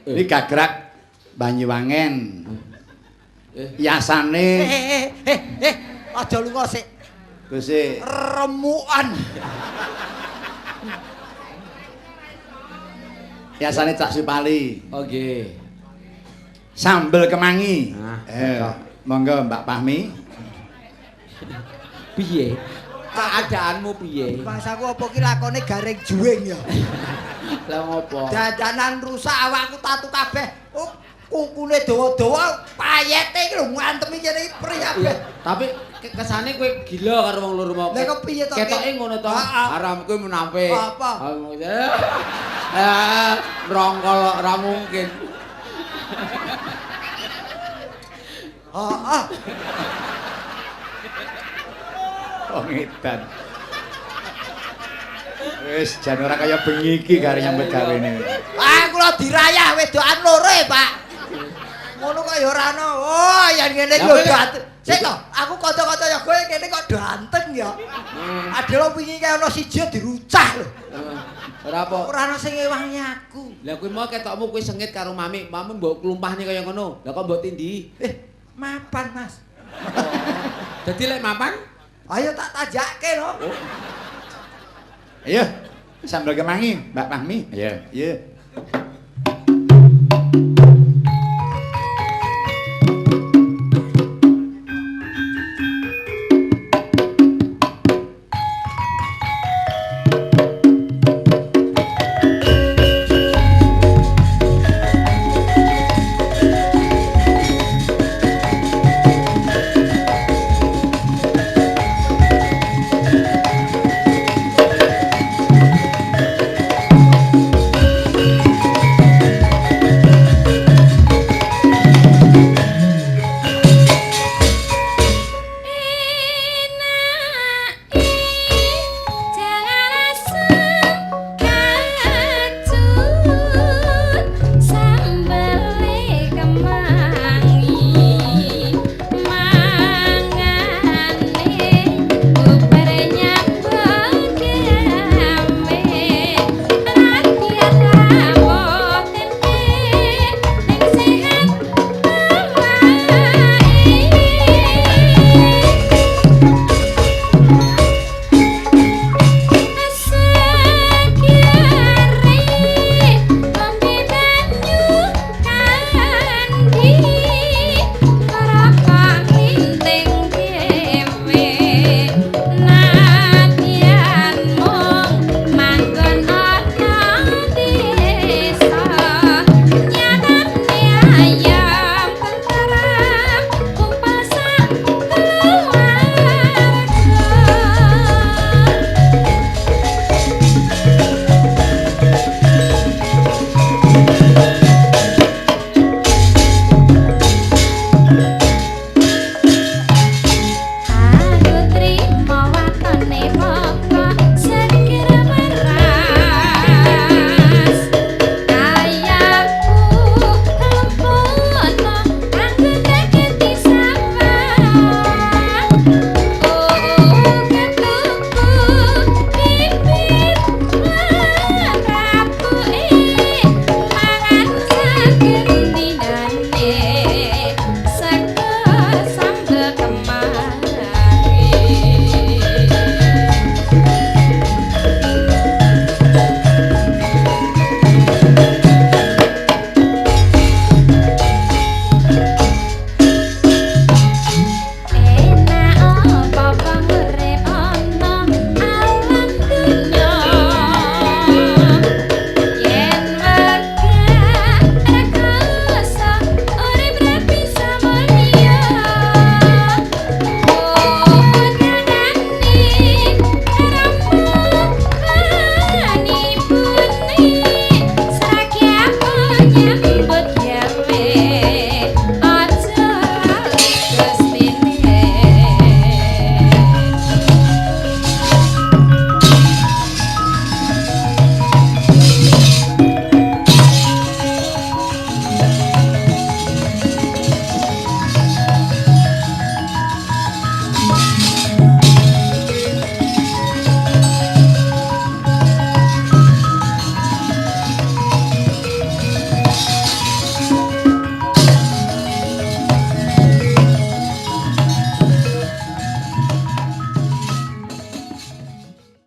Iki gagrak Banyuwangen. Yasane. Aja lunga sik. Gusti. Remukan. Yasane Cak Supali. Oh nggih. Sambel kemangi. Monggo Mbak Fahmi. Piye? Keadaanmu piye? Mangsaku apa ki lakone garing juwing ya? Lah ngopo? Dandanan rusak awakku tatu kabeh. Oh, kukune dawa-dawa payete iki lho ngantemi kene iki pri kabeh. Tapi kesane kowe gila karo wong loro mau. Lah kok piye to? Ketoke ngono to. Haram kowe munafik. Apa? Rongkol ora mungkin. Heeh. Wong edan. Wis jan ora kaya bengi iki karo nyambut gawene. Ah kula dirayah wedokan loro e, Pak. Ngono kok ya ora ono. Oh, yen ngene iki lho ganteng. Sik to, aku kanca-kanca ya kowe kene kok ganteng ya. Adelo wingi kae ono siji dirucah lho. Ora apa. Ora ono sing ngewangi aku. Lah kowe mau ketokmu kowe sengit karo mami, mami mbok klumpahne kaya ngono. Lah kok mbok tindhi? Mapan, Mas. Dadi lek mapan? Ayo tak tajake lho. Ayo, sambel kemangi, Mbak Fahmi. Iya, iya.